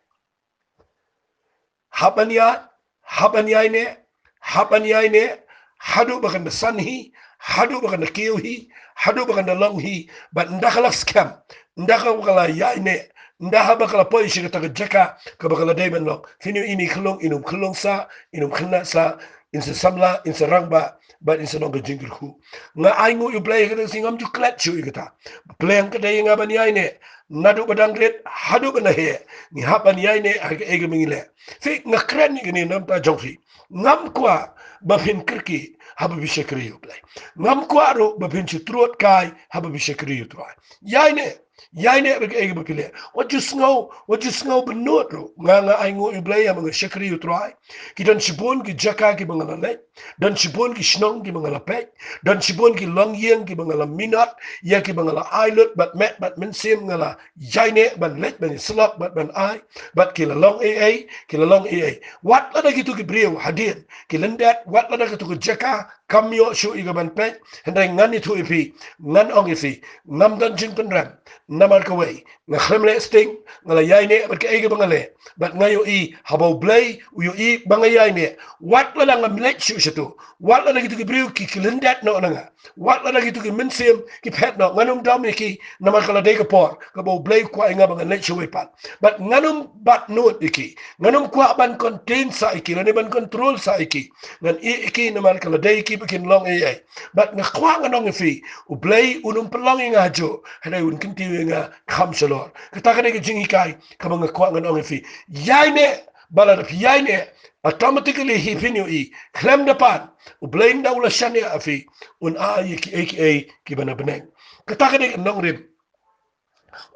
Hap ban ïaid, hap ban ïaineh, hap ban ïaineh, haduh ba kan da san hi, haduh ba kan da kiew hi, haduh ba kan da long hi. Bad ynda ka la skhem, ynda ka, ka la ïaineh, ynda haba ka la poi sha kata ka jaka kaba ka la dei ban long, phin ïohi ine i khyllung in ym khyllung sah, in ym khynnah sah, in sa samla, in sa rangbah, bad in sa long ka jingkyrkhu. Nga ainguh ïa U Blei ha kata ka sngi, ngam ju klet shuh ïa kata. Pleng ka dei ïa nga ban ïaineh, naduh ba dang rit haduh ba na heh, ngi hap ban ïaineh ha kaei kaba ngi leh. Phi, nga kren ïa kane na bynta jong phi. Ngam kwah ba phin kyrkieh haba phi shakri ïa U Blei. Ngam kwah ruh ba phin shu trud kai haba phi shakri ïa U Trai. Ïaineh, Ïaineh bad kiei kiba phi leh. Wat ju sngew, wat ju sngew bynnud ruh. Nga, nga ainguh ïa U Blei ïa ba nga shakri ïa U Trai. Ki don shibun ki jaka kiba nga la leit. Don shibun ki shnong kiba nga la peit. Don shibun ki longïing kiba nga la minot. Ïa kiba nga la ai lut bad met bad mynsiem, nga la ïaineh ban leit ban ïasyllok bad ban ai. Bad ki la long ei ei, ki la long ei ei. Wat lada kito ki briew hadien ki lyndet, wat lada kito ki jaka kam ïoh shuh ïa ka ban peit, hynrei ngan ïathuh ïa phi, ngan ong ïa phi, ngam don jingpynrem. Namar kawei, nga khlem leh sting, nga la ïaineh bad kaei kaba nga leh. Bad nga ïohi, haba U Blei u ïohi ba nga ïaineh, wat lada ngam leit shuh shato, wat lada kito ki briew ki, ki lyndet noh na nga, wat lada kito ki mynsiem ki phet noh, ngan ym dom ïa ki, namar ka la dei ka por kaba U Blei u kwah ïa nga ba ngan leit shawei pat. Bad ngan ym bat nud ïa ki, ngan ym kwah ban contain sah ïa ki lane ban control sah ïa ki. Ngan ïeh ïa ki namar ka la dei ïa ki ba kin long ei ei. Bad nga kwah ngan ong ïa phi, U Blei un ym pynlong ïa nga hajuh, hynrei un kyntiew ïa nga kham shalor. Kata ka dei ka jinghikai kaba nga kwah ngan ong ïa phi. Ïaineh, ba lada phi ïaineh, automatically hi phin ïohi, khlem da pan, U Blei ynda u la shaniah ïa phi, un ai ïa kiei kiei kiba na bneng. Kata ka dei ka nongrim.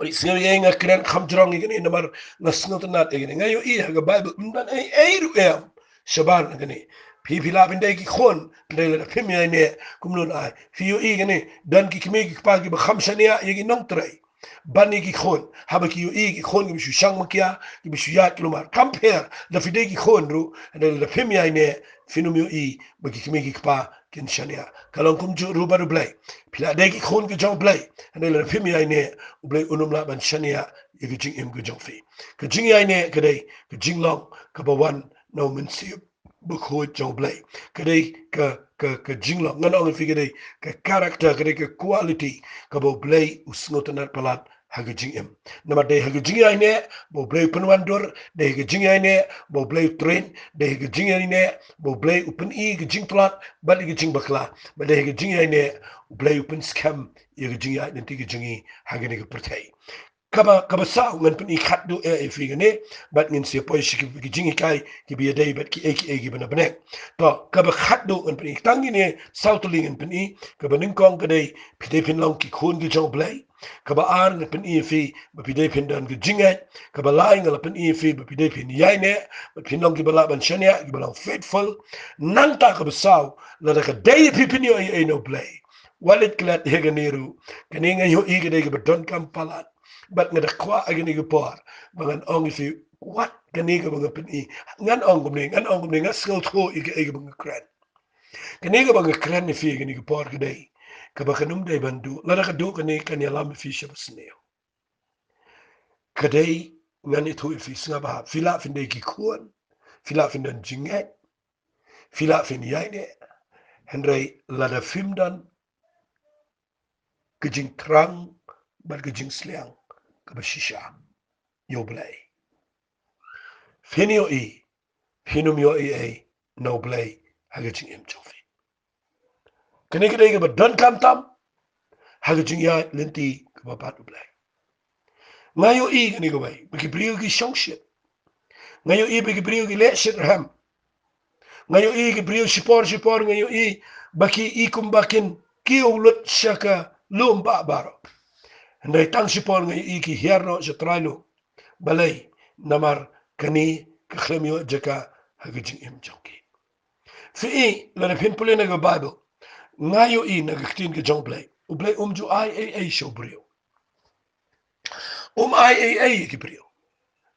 Oi, sngew ïa nga kren kham jrong ïa kane namar nga sngewtynnat ïa kane. Nga ïohi ha ka Baibl, ym don ei ei ruh em shabar na kane. Phi, phi lah phin dei ki khun, hynrei lada phim ïaineh, kumno ai? Phi ïohi kane, don ki kmie ki kpa kiba kham shaniah ïa ki nongtrei ban ïa ki khun, haba ki ïohi ki khun kiba shu shang makia, kiba shu ïaid klumar. Kam pher, lada phi dei ki khun ruh, hynrei lada phim ïaineh, phin ym ïohi ba ki kmie ki kpa kin shaniah. Ka long kumjuh ruh bad U Blei. Phi lah dei ki khun ka jong U Blei, hynrei lada phim ïaineh, U Blei un ym lah ban shaniah ïa ka jingim ka jong phi. Ka jingïaineh ka dei ka jinglong kaba wan na U Mynsiem Bakhuid jong U Blei. Ka dei ka, ka, ka jinglong, ngan ong ïa phi, ka dei ka character, ka dei ka quality kaba U Blei u sngewtynnat palat ha ka jingim. Namar dei ha ka jingïaineh ba U Blei u pynwandur, dei ha ka jingïaineh ba U Blei u train, dei ha ka jingïaineh ba U Blei u pyni ka jingtlot bad ka jingbakla, bad dei ha ka jingïaineh U Blei u pynskhem ïa ka jingïaid lynti ka jong ngi ha kane ka pyrthei. Kaba, kaba saw, ngan pyni khatduh eh ïa phi kane, bad ngin sa poi sha ki, ki jinghikai kiba ïadei bad kiei kiei kiba na bneng. To, kaba khatduh ngan pyni, tang kine saw tylli ngan pyni. Kaba nyngkong ka dei, phi dei phin long ki khun ki jong U Blei. Kaba ar ngan pyni ïa phi ba phi dei phin don ka jingngeit. Kaba lai nga la pyni ïa phi ba phi dei phin ïaineh, ba phin long kiba lah ban shaniah, kiba long faithful. Nangta kaba saw, lada ka dei ïa phi phin ïoh ei ei na U Blei, wat leit klet ïa kane ruh. Kane nga ïohi ka dei kaba donkam palat. Bad nga da kwah ha kane ka por ba ngan ong ïa phi, wat kane kaba nga pyni. Ngan ong kumne, ngan ong kumne, nga sngewthuh ïa kaei kaba nga kren. Kane kaba nga kren ïa phi ha kane ka por ka dei kaba kan ym dei ban duh. Lada ka duh kane kan ïalam ïa phi shaba sniew. Ka dei, ngan ïathuh ïa phi, sngap bha, phi lah phin dei ki khun, phi lah phin don jingngeit, phi lah phin ïaineh, hynrei lada phim don ka jingthrang bad ka jingsliang kaba shisha ïa U Blei, phin ïohi, phin ym ïoh ei ei na U Blei ha ka jingim jong phi. Kane ka dei kaba donkam tam ha ka jingïaid lynti kaba bad U Blei. Nga ïohi kane kawei, ba ki briew ki shongshit. Nga ïohi ba ki briew ki leh shitrhem. Nga ïohi ki briew shipor shipor, nga ïohi ba ki i kumba kin kiew lut sha ka lum bah baroh. Hynrei tang shipor nga ïohi ki hiar noh sha trai lum. Balei? Namar kane ka khlem ïoh jaka ha ka jingim jong ki. Phi i, lada phin pule na ka Baibl, nga ïohi na ka ktien ka jong U Blei, U Blei um ju ai ei ei sha u briew. Um ai ei ei ïa ki briew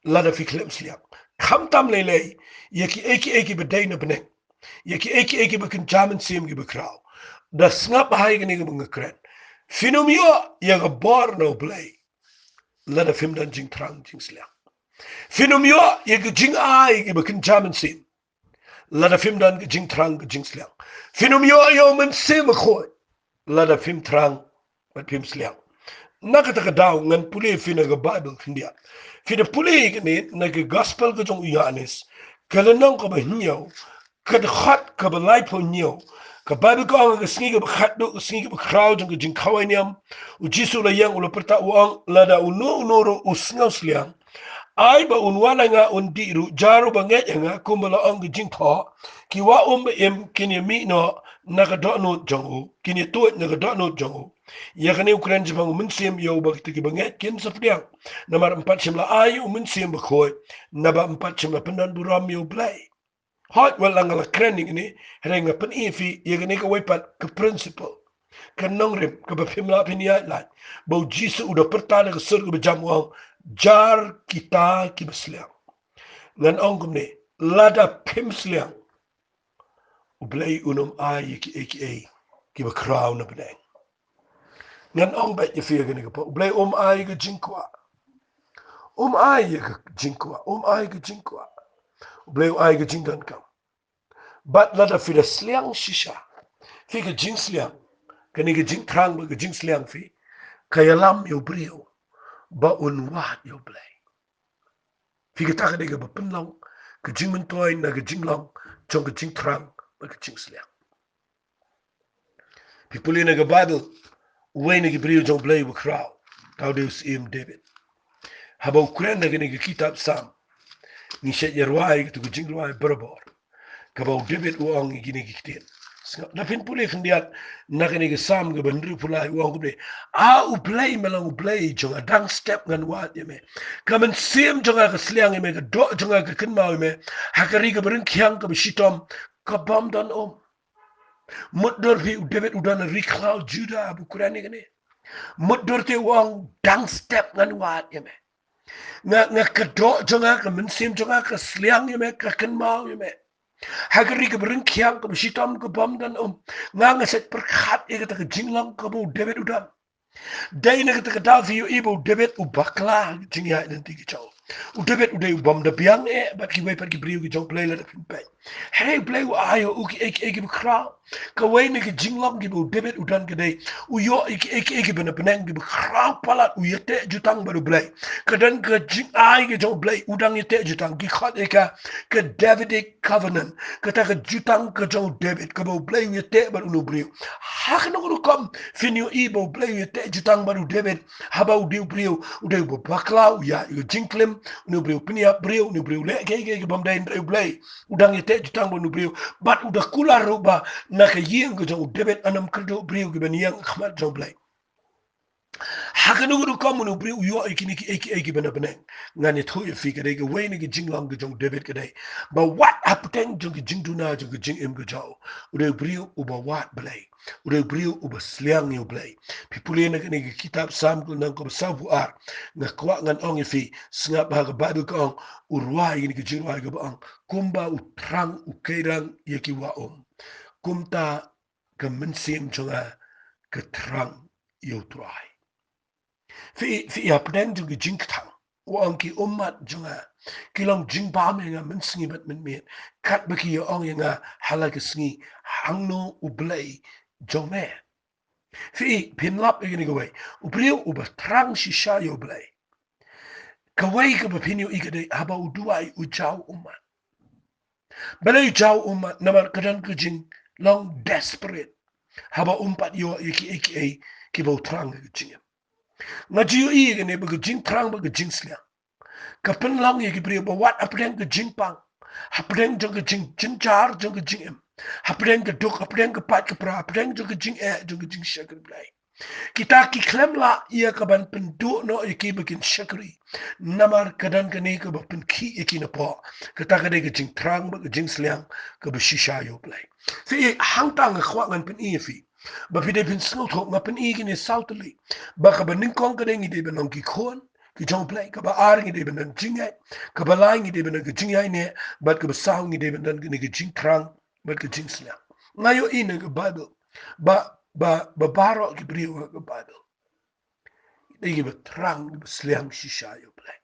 lada phi khlem sliang. Khamtam lei lei ïa kiei kiei kiba dei na bneng, ïa kiei kiei kiba kynja mynsiem kiba khraw. Da sngap bha ïa kane kaba nga kren. Phin ym ïoh ïa ka bor na U Blei lada phim don jingthrang jingsliang. Phin ym ïoh ïa ka jingai kiba kynja mynsiem lada phim don ka jingthrang ka jingsliang. Phin ym ïoh ïa U Mynsiem Bakhuid lada phim thrang bad phim sliang. Na kata ka daw ngan pule ïa phi na ka Baibl khyndiat. Phi da pule ïa kane na ka Gospel ka jong u Ïoannis, ka lynnong kaba hynñiew, ka dkhot kaba laiphew hynñiew. Ka Baibl ka ong, ha ka sngi kaba khatduh, ka sngi kaba khraw jong ka jingkhawai niam, U Jisu u la ïeng, u la pyrta, u ong, lada uno uno ruh u sngewsliang, ai ba un wan ha nga, un dih ruh. Jar uba ngeit ha nga, kumba la ong ka jingthoh, ki wah um ba im kin ïa mih noh na ka dohnud jong u, kin ïa tuid na ka dohnud jong u. Ïa kane u kren shaphang u Mynsiem ïa uba kita kiba ngeit kin sa pdiang. Namar ym pat shym la ai ïa u Mynsiem Bakhuid naba ym pat shym la pyndonburom ïa U Blei. Hooid, wat la nga la kren ïa kane, hynrei nga pyni ïa phi ïa kane kawei pat ka principle, ka nongrim kaba phim lah phin ïaid lait. Ba U Jisu u da pyrta da ka sur kaba jam, u ong, jar kita kiba sliang. Ngan ong kumne, lada phim sliang, U Blei un ym ai ïa kiei kiei kiba khraw na bneng. Ngan ong beit ïa phi ïa kane ka por, U Blei um ai ka jingkwah. Um ai ïa ka jingkwah, um ai ka jingkwah. U Blei u ai ka jingdonkam. Bad lada phi da sliang shisha, phi ka jingsliang, kane ka jingthrang bad ka jingsliang phi, ka ïalam ïa u briew ba un wad ïa U Blei. Phi, kata ka dei kaba pynlong ka jingmyntoi na ka jinglong jong ka jingthrang bad ka jingsliang. Phi pule na ka Baibl, uwei na ki briew jong U Blei uba khraw, ka dei u Syiem David. Haba u kren na kane ka kitab Salm, ngi shait ïa rwai katu ka jingrwai barabor, kaba u David u ong ïa kine ki ktien. Sngap, lada phin pule khyndiat na kane ka Salm kaba hynriewphew lai, u ong kumne: A U Blei, me long U Blei jong nga, dang step ngan wad ïa me. Ka mynsiem jong nga ka sliang ïa me, ka doh jong nga ka kynmaw ïa me ha ka ri kaba ryngkiang kaba shitom, ka bym don um. Mutdur phi, u David u don ha ri khlaw Judah haba u kren ïa kane. Mutdur te u ong, dang step ngan wad ïa me. Nga, nga, ka doh jong nga, ka mynsiem jong nga ka sliang ïa me, ka kynmaw ïa me ha ka ri kaba ryngkiang kaba shitom, ka bym don um. Nga, nga shait pyrkhat ïa kata ka jinglong kaba u David u don. Dei na kata ka daw phi ïohi ba u David u bakla ha ka jingïaid lynti ka jong u. U David u dei u bym da biang eh bad kiwei pat ki briew ki jong U Blei, lada phin peit. Hynrei U Blei u ai ïa u kiei kiei kiba khraw. Kawei na ki jinglong kiba u David u don ka dei, u ïoh ïa kiei kiei kiba na bneng kiba khraw palat, u ïateh jutang bad U Blei. Ka don ka jingai ka jong U Blei, u dang ïateh jutang, ki khot ïa ka ka Davidic Covenant, kata ka jutang ka jong u David, kaba U Blei u ïateh bad une u briew. Ha kano kano ka rukom phin ïohi ba U Blei u ïateh jutang bad u David, haba u dei u briew, u dei uba bakla, u ïaid ïa ka jingklim, une u briew pynïap briew, une u briew leh kiei kiei ki bym dei, hynrei U Blei u dang ïateh jutang bad une u briew. Bad u da kular ruh ba na ka ïing ka jong u David yn ym kyrduh briew kiban ïeng ha khmat jong U Blei. Ha kano kano ka rukom une u briew u ïoh ïa kine kiei kiei kiba na bneng. Ngan ïathuh ïa phi, ka dei kawei na ki jinglong ka jong u David ka dei ba wat hapdeng jong ka jingduna jong ka jingim ka jong u, u dei u briew uba wad Blei, u dei u briew uba sliang ïa U Blei. Phi pule na kane ka kitab Salm ka lynnong kaba sawphew ar, nga kwah ngan ong ïa phi, sngap ha ka Baibl ka ong, u rwai ïa kane ka jingrwai kaba ong, kumba u thrang u keirang ïa ki wah um, kumta ka mynsiem jong nga ka thrang ïa U Trai. Phi, phi, hapdeng jong ki jingkthang u ong, ki ummat jong nga ki long jingbam ïa nga mynsngi bad mynmiet, katba ki ïa ong ïa nga ha la ka sngi, hangno U Blei jong me? Phi, phin lap ïa kane kawei, u briew uba thrang shisha ïa U Blei. Kawei kaba phin ïohi ka dei haba u duwai u jaw ummat. Balei u jaw ummat? Namar ka don ka jinglong desperate haba um pat ïoh ïa kiei kiei kiba u thrang ha ka jingim. Nga ju ïohi ïa kane ba ka jingthrang bad ka jingsliang ka pynlong ïa ki briew ba wat hapdeng ka jingpang, hapdeng jong ka jingjynjar jong ka jingim, hapdeng ka duk, hapdeng ka pait ka pra, hapdeng jong ka jingeh jong ka jingshakri Blei, kita ki khlem lah ïa kaban pynduh noh ïa ki ba kin shakri. Namar ka don kane kaba pynkhih ïa ki napoh. Kata ka dei ka jingthrang bad ka jingsliang kaba shisha ïa U Blei. Phi, hangta nga kwah ngan pyni ïa phi ba phi dei phin sngewthuh, nga pyni kine saw tylli, ba kaba nyngkong ka dei ngi dei ban long ki khun ki jong U Blei, kaba ar ngi dei ban don jingngeit, kaba lai ngi dei ban don ka jingïaineh, bad kaba saw ngi dei ban don kane ka jingthrang bad ka jingsliang. Nga ïohi na ka Baibl ba, ba, ba baroh ki briew ha ka Baibl dei kiba thrang, kiba sliang shisha ïa U Blei.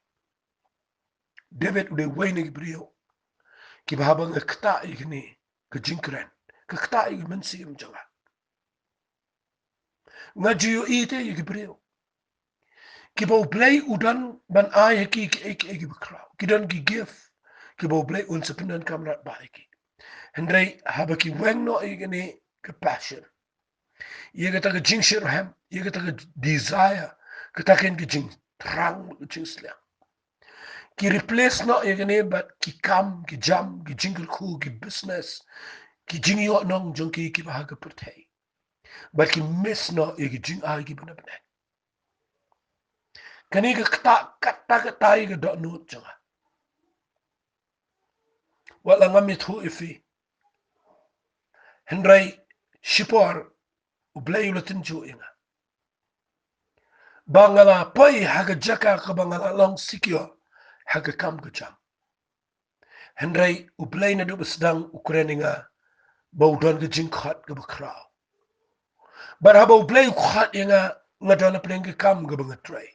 David u dei uwei na ki briew kiba, haba nga ktah ïa kane ka jingkren, ka ktah ïa ka mynsiem jong nga. Nga ju ïohi te ïa ki briew kiba U Blei u don ban ai ha ki kiei kiei kiba khraw, ki don ki gift kiba U Blei un sa pyndonkam radbah ïa ki. Hynrei haba ki weng noh ïa kane ka passion, ïa kata ka jingshitrhem, ïa kata ka desire, kata ka jingthrang, ka jingsliang, ki replace noh ïa kane bad ki kam, ki jam, ki jingkyrkhu, ki business, ki jingïohnong jong ki kiba ha ka pyrthei. Bad ki miss noh ïa ki jingai kiba na bneng. Kane ka kata, kata, kata ïa ka dohnud jong nga. Wat la ngam ïathuh ïa phi. Hynrei shipor U Blei u la tynjuh ïa nga ba nga la poi ha ka jaka kaba nga la long secure ha ka kam ka jam. Hynrei U Blei naduh ba sdang u kren ïa nga ba u don ka jingkhot kaba khraw. Bad haba U Blei u khot ïa nga, nga don hapdeng ka kam kaba nga trei.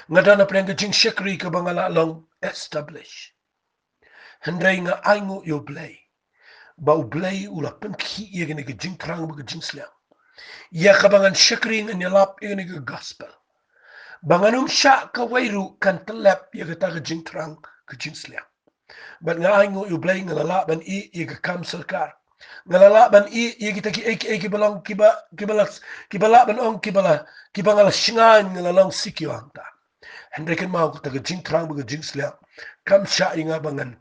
Nga don hapdeng ka jingshakri kaba nga la long establish. Hynrei nga ainguh ïa U Blei ba U Blei u la pynkhih ïa kane ka jingthrang bad ka jingsliang, ïa kaba ngan shakri, ngan ïalap ïa kane ka gospel, ba ngan ym shah kawei ruh kan tyllep ïa kata ka jingthrang ka jingsliang. Bad nga ainguh ïa U Blei, nga la lah ban ïeh ïa ka kam sorkar. Nga la lah ban ïeh ïa kita kiei kiei kiba long, kiba, kiba la, kiba lah ban ong, kiba la, kiba nga la shngaiñ nga la long secure hangta. Hynrei kynmaw, kata ka jingthrang bad ka jingsliang kam shah ïa nga ba ngan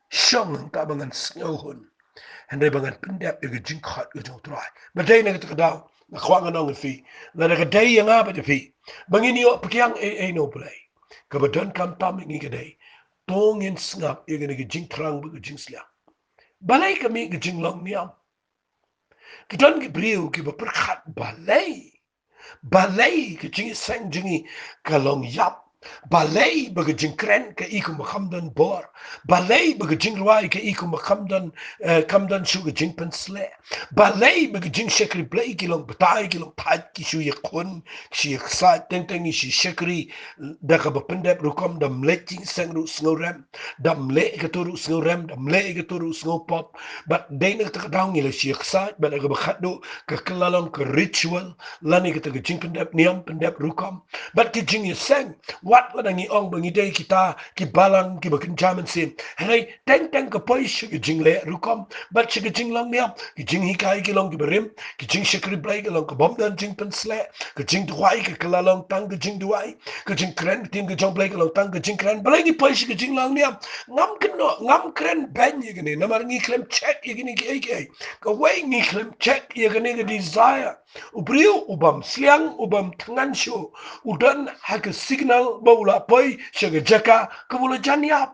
shong hangta, ba ngan sngewhun. Hynrei ba ngan pyndep ïa ka jingkhot ka jong U Trai. Bad dei na kata ka daw nga kwah ngan ong ïa phi, lada ka dei ïa nga bad ïa phi ba ngin ïoh pdiang ei ei na U Blei, kaba donkam tam ïa ngi ka dei, to ngin sngap ïa kane ka jingthrang bad ka jingsliang. Balei ka mih ka jinglong niam? Ki don ki briew kiba pyrkhat, balei, balei ka jingïaseng jong ngi ka long ïap? Balei ba ka jingkren ka i kumba kam don bor? Balei ba ka jingrwai ka i kumba kam don, eh, kam don shuh ka jingpynsleh? Balei ba ka jingshakri Blei ki long batai, ki long thait, ki shu ïakhun, ki shu ïaksaid, teng teng ngi shu shakri da kaba pyndep rukom, da ym leh jingseng ruh sngewrem, da ym leh kato ruh sngewrem, da ym leh kato ruh sngewpop. Bad dei na kata ka daw ngi la shu ïaksaid bad da kaba khatduh ka kylla long ka ritual lane kata ka jingpyndep niam, pyndep rukom. Bad ka jingïaseng, wat lada ngi ong ba ngi dei kita ki balang kiba kynja mynsiem, hynrei teng teng ka poi sha ka jingleh rukom bad sha ka jinglong niam. Ka jinghikai ki long kiba rim, ka jingshakri Blei ka long kaba ym don jingpynsleh, ka jingduwai ka kylla long tang ka jingduwai, ka jingkren ktien ka jong U Blei ka long tang ka jingkren. Balei ngi poi sha ka jinglong niam? Ngam kynnoh, ngam kren beiñ ïa kane, namar ngi khlem check ïa kine kiei kiei. Kawei, ngi khlem check ïa kane ka desire. U briew u bym sliang, u bym thngan shuh, u don ha ka signal ba u la poi sha ka jaka kaba u la jan ïap.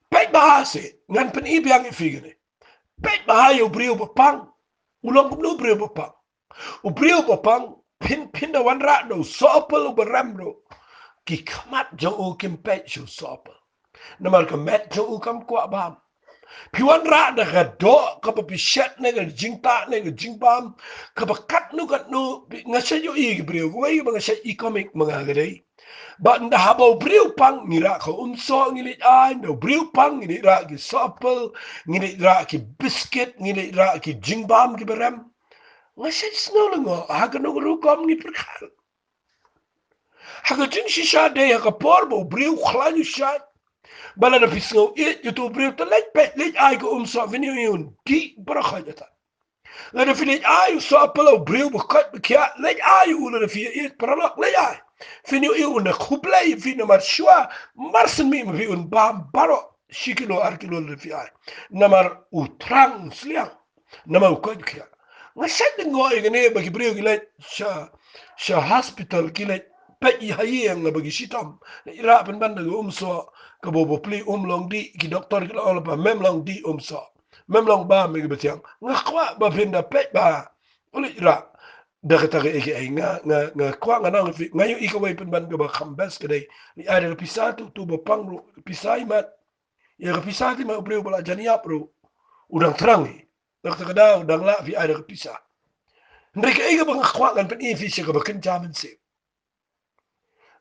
Peit bha seh, ngan pyni biang ïa phi kane. Peit bha ïa u briew ba pang. U long kumno u briew ba pang? U briew ba pang, phin, phin da wanrah da u sohpyl uba rem ruh, ki khmat jong u kim peit sha u sohpyl, namar ka met jong u kam kwah bam. Phi wanrah da ka doh kaba phi shet ne ka jingtah ne ka jingbam, kaba katno katno, nga shait ïohi ki briew, kawei ba nga shait ïohi comic ma nga ka dei, ba ynda haba u briew pang, ngi rah ka umsoh ngi leit ai, ynda u briew pang ngi leit rah ki sohpyl, ngi leit rah ki biskit, ngi leit rah ki jingbam kiba rem. Nga shait sngew lyngngoh, ha kano ka rukom ngi pyrkhat? Ha ka jingshisha dei ha ka por ba u briew khlaiñ u shait. Ba lada phi sngew ïeit ïa uto u briew, te leit peit, leit ai ka umsoh, phin ïohi un dih baroh khoit ïa ta. Lada phi leit ai u sohpyl ïa u briew ba koit ba khiah, leit ai u, lada phi ïeit paralok, leit ai. Phin ïohi un da khublei ïa phi namar shuwa mar shen miet ma phi un bam baroh shi kilo ar kilo lada phi ai. Namar u thrang sliang. Namar u koit ba khiah. Nga shait lyngngoh ïa kane ba ki briew ki leit sha, sha hospital, ki leit peit ïa ha ïing, naba ki shitom. Leit rah pynban da ka umsoh kaba u bapli um long dih, ki doktor ki la ong lypa mem long dih umsoh, mem long bam ïa kaba thiang. Nga kwah ba phin da peit bha. U leit rah da kata kaei kaei, nga, nga, nga kwah ngan ong ïa phi, nga ïohi kawei pynban kaba kham best ka dei, leit ai da ka pisa, uto uto ba pang ruh, pisa imat. Ïa ka pisa te ma u briew ba la jan ïap ruh u dang thrang hi. Na kata ka daw dang lah phi ai da ka pisa. Hynrei kaei kaba nga kwah ngan pyni ïa phi sha kaba kynja mynsiem.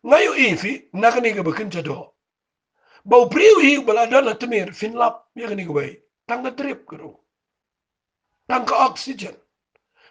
Nga ïohi ïa phi na kane kaba kynja doh, ba u briew hi uba la don ha tmier, phin lap ïa kane kawei, tang ka drip ka ruh, tang ka oxygen.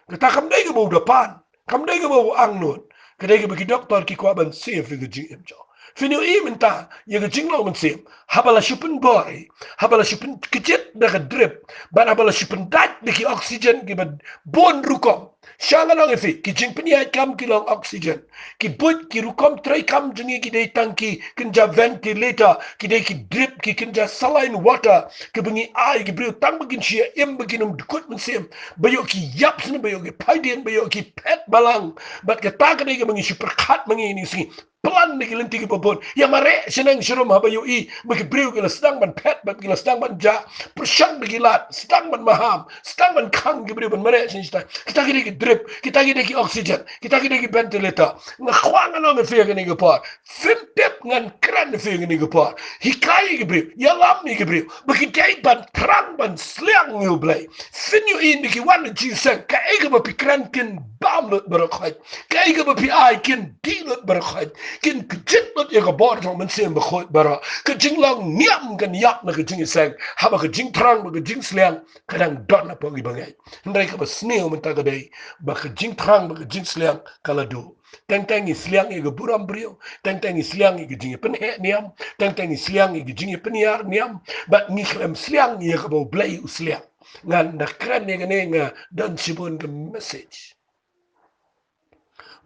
Kata kam dei kaba u da pan, kam dei kaba u angnud, ka dei kaba ki doktor ki kwah ban save ïa ka jingim jong u. Phin ïohi mynta ïa ka jinglong mynsiem, haba la shu pynbor hi, haba la shu pynkjit da ka drip, bad haba la shu pyndait da ki oxygen kiba bun rukom, Sha nga ong ïa phi, ki jingpynïaid kam ki long oxygen. Ki buit, ki rukom trei kam jong ngi ki dei tang ki kynja ventilator, ki dei ki drip, ki kynja saline water, kiba ngi ai ki briew tang ba kin shu ïa im, ba kin ym dkut mynsiem, ba ïoh ki ïap sien, ba ïoh ki phai dien, ba ïoh ki phet balang. Bad kata ka dei kaba ngi shu pyrkhat ma ngi ïa ngi sngi. Plan na ki lynti kiba bun. Ïa mareh shaneng sharum haba ïohi ba ki briew ki la sdang ban phet, ba ki la sdang ban jah, pyrshang da ki lad, sdang ban maham, sdang ban khang ki briew, ban mareh shaneng shatai. Kita ki dei ki drip, kita ki dei ki oxygen, kita ki dei ki ventilator. Nga kwah ngan ong ïa phi ha kane ka por, phim tip, ngan kren ïa phi ha kane ka por. Hikai ïa ki briew, ïalam ïa ki briew ba ki dei ban thrang ban sliang ïa U Blei. Phin ïohi ynda ki wan na jingïaseng, kaei kaba phi kren kin bam lut baroh khoit. Kaei kaba phi ai kin dih lut baroh khoit. Kin kjit lut ïa ka bor jong U Mynsiem Bakhuid baroh. Ka jinglong niam kan ïap na ka jingïaseng, haba ka jingthrang bad ka jingsliang ka dang don hapoh kiba ngeit. Hynrei kaba sniew mynta ka dei ba ka jingthrang bad ka jingsliang ka la duh. Teng teng ngi sliang ïa ka burom briew, teng teng ngi sliang ïa ka jingïapynheh niam, teng teng ngi sliang ïa ka jingïapynïar niam, bad ngi khlem sliang ïa kaba U Blei u sliang. Ngan da kren ïa kane, nga don shibun ka message.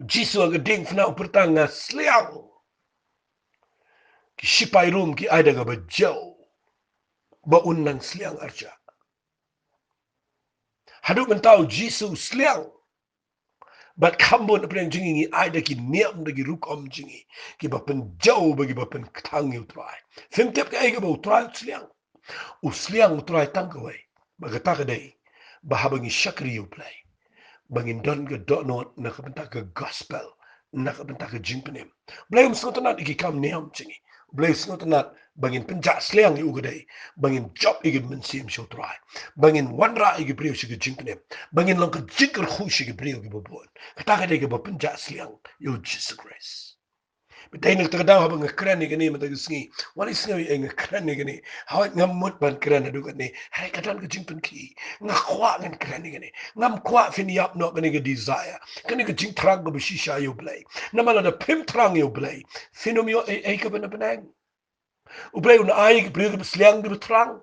Jisu ha ka diengphna u pyrta, nga sliang. Ki shipai Rom ki ai da kaba jew ba un nang sliang arjah. Haduh mynta u Jisu u sliang. Bad kham bun na pdeng jong ngi ngi ai da ki niam, da ki rukom jong ngi kiba pynjaw bad kiba pynkthang ïa U Trai. Phim tip kaei kaba U Trai u sliang. U sliang U Trai tang kawei, bad kata ka dei ba haba ngi shakri ïa U Blei, ba ngin don ka dohnud na ka bynta ka gospel, na ka bynta ka jingpynim. Blei um sngewtynnat ïa ki kam niam jong ngi. Blei u sngewtynnat ba ngin pynjah sliang ïa u, ka dei ba ngin jop ïa ki mynsiem sha U Trai, ba ngin wanrah ïa ki briew sha ka jingpynim, ba ngin long ka jingkyrkhu sha ki briew kiba bun. Kata ka dei kaba pynjah sliang ïa U Jisu Khrist. Bad dei na kata ka daw haba nga kren ïa kane mynta ka sngi, wat leit sngew ïa nga kren ïa kane. Hooid, ngam mut ban kren haduh katne, hynrei ka don ka jingpynkhih. Nga kwah ngan kren ïa kane. Ngam kwah phin ïap noh kane ka desire, kane ka jingthrang kaba shisha ïa U Blei. Namar lada phim thrang ïa U Blei, phin ym ïoh ei ei kaba na bneng. U Blei un ai ïa ki briew kiba sliang, kiba thrang.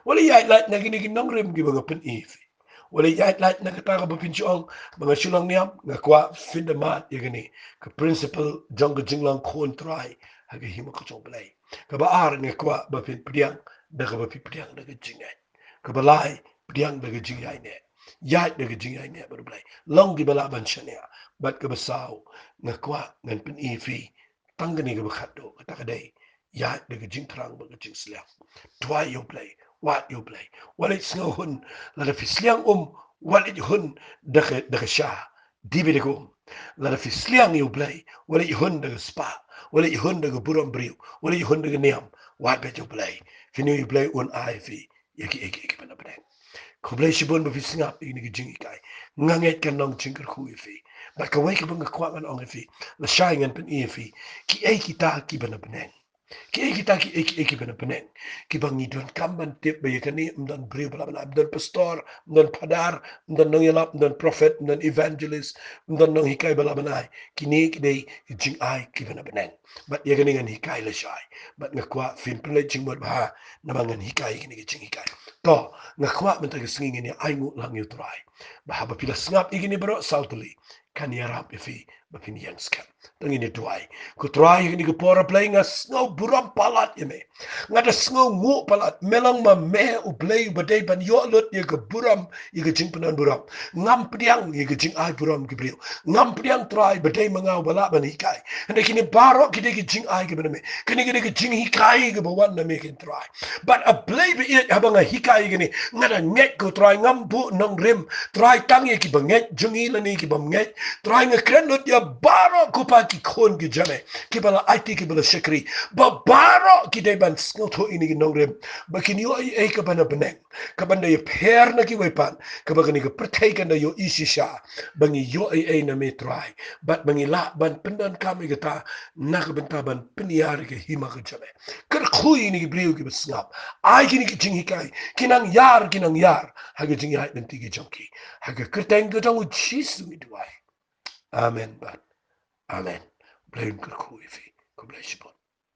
Wat leit ïaid lait na kine ki nongrim kiba nga pyni ïa phi. Wat leit ïaid lait na kata kaba phin shu ong ba nga shu long niam. Nga kwah phin da mad ïa kane ka principle jong ka jinglong khun Trai ha ka hima ka jong U Blei. Kaba ar, nga kwah ba phin pdiang da kaba phi pdiang da ka jingngeit. Kaba lai, pdiang da ka jingïaineh. Ïaid da ka jingïaineh bad U Blei. Long kiba lah ban shaniah. Bad kaba saw, nga kwah ngan pyni ïa phi tang kane kaba khatduh, kata ka dei ïaid da ka jingthrang bad ka jingsliang. Duwai ïa U Blei, wad ïa U Blei. Wat leit sngewhun, lada phi sliang um, wat leit hun da ka, da ka sha, dei ba dei ka um. Lada phi sliang ïa U Blei, wat leit hun da ka spah, wat leit hun da ka burom briew, wat leit hun da ka niam, wad beit ïa U Blei. Phin ïohi U Blei un ai phi ïa kiei kiei kiba na bneng. Khublei shibun ba phi sngap ïa kine ki jinghikai. Nga ngeit kan long jingkyrkhu ïa phi. Bad kawei kaba nga kwah ngan ong ïa phi, lashai ngan pyni ïa phi kiei kita kiba na bneng. Kiei kita kiei kiei kiba na bneng, kiba ngi donkam ban tip ba ïa kane ym don briew ba lah ban ai, ym don pastor, ym don phadar, ym don nongïalap, ym don prophet, ym don evangelist, ym don nonghikai ba lah ban ai. Kine ki dei ki jingai kiba na bneng. Bad ïa kane ngan hikai lashai. Bad nga kwah phin pynleit jingmut bha namar ngan hikai ïa kine ki jinghikai. To, nga kwah mynta ka sngi ngin ïa ainguh lang ïa U Trai, ba haba phi la sngap ïa kine baroh saw tylli, kan ïarap ïa phi ba phin ïeng skhem. To ngin ïa duwai. Ko Trai, ha kane ka por, A Blei, nga sngew burom palat ïa me. Nga da sngew nguh palat. Me long ma me U Blei uba dei ban ïoh lut ïa ka burom, ïa ka jingpyndonkam. Ngam pdiang ïa ka jingai burom ki briew. Ngam pdiang, Trai, ba dei ma nga uba lah ban hikai. Hynrei kine baroh ki dei ki jingai kiba na me. Kine ki dei ki jinghikai kiba wan na me, ko Trai. Bad A Blei baieit, haba nga hikai ïa kine, nga da ngeit, ko Trai, ngam buh nongrim, Trai, tang ïa kiba ngeit jong ngi lane ki bym ngeit. Trai, nga kren lut ïa baroh, ko Pa, ki khun ki jong me kiba la aiti, kiba la shakri, ba baroh ki dei ban sngewthuh ïa kine ki nongrim, ba kin ïoh ei ei kaba na bneng, kaban da ïapher na kiwei pat, kaba kane ka pyrthei kan da ïohi shisha ba ngi ïoh ei ei na me, Trai, bad ba ngi lah ban pyndonkam ïa kata na ka bynta ban pynïar ïa ka hima ka jong me. Kyrkhu ïa kine ki briew kiba sngap. Ai kine ki jinghikai, ki nang ïar, ki nang ïar ha ka jingïaid lynti ka jong ki. Ha ka kyrteng ka jong U Jisu ngi duwai. Amen bad amen. Blei un kyrkhu ïa phi. Khublei shibun.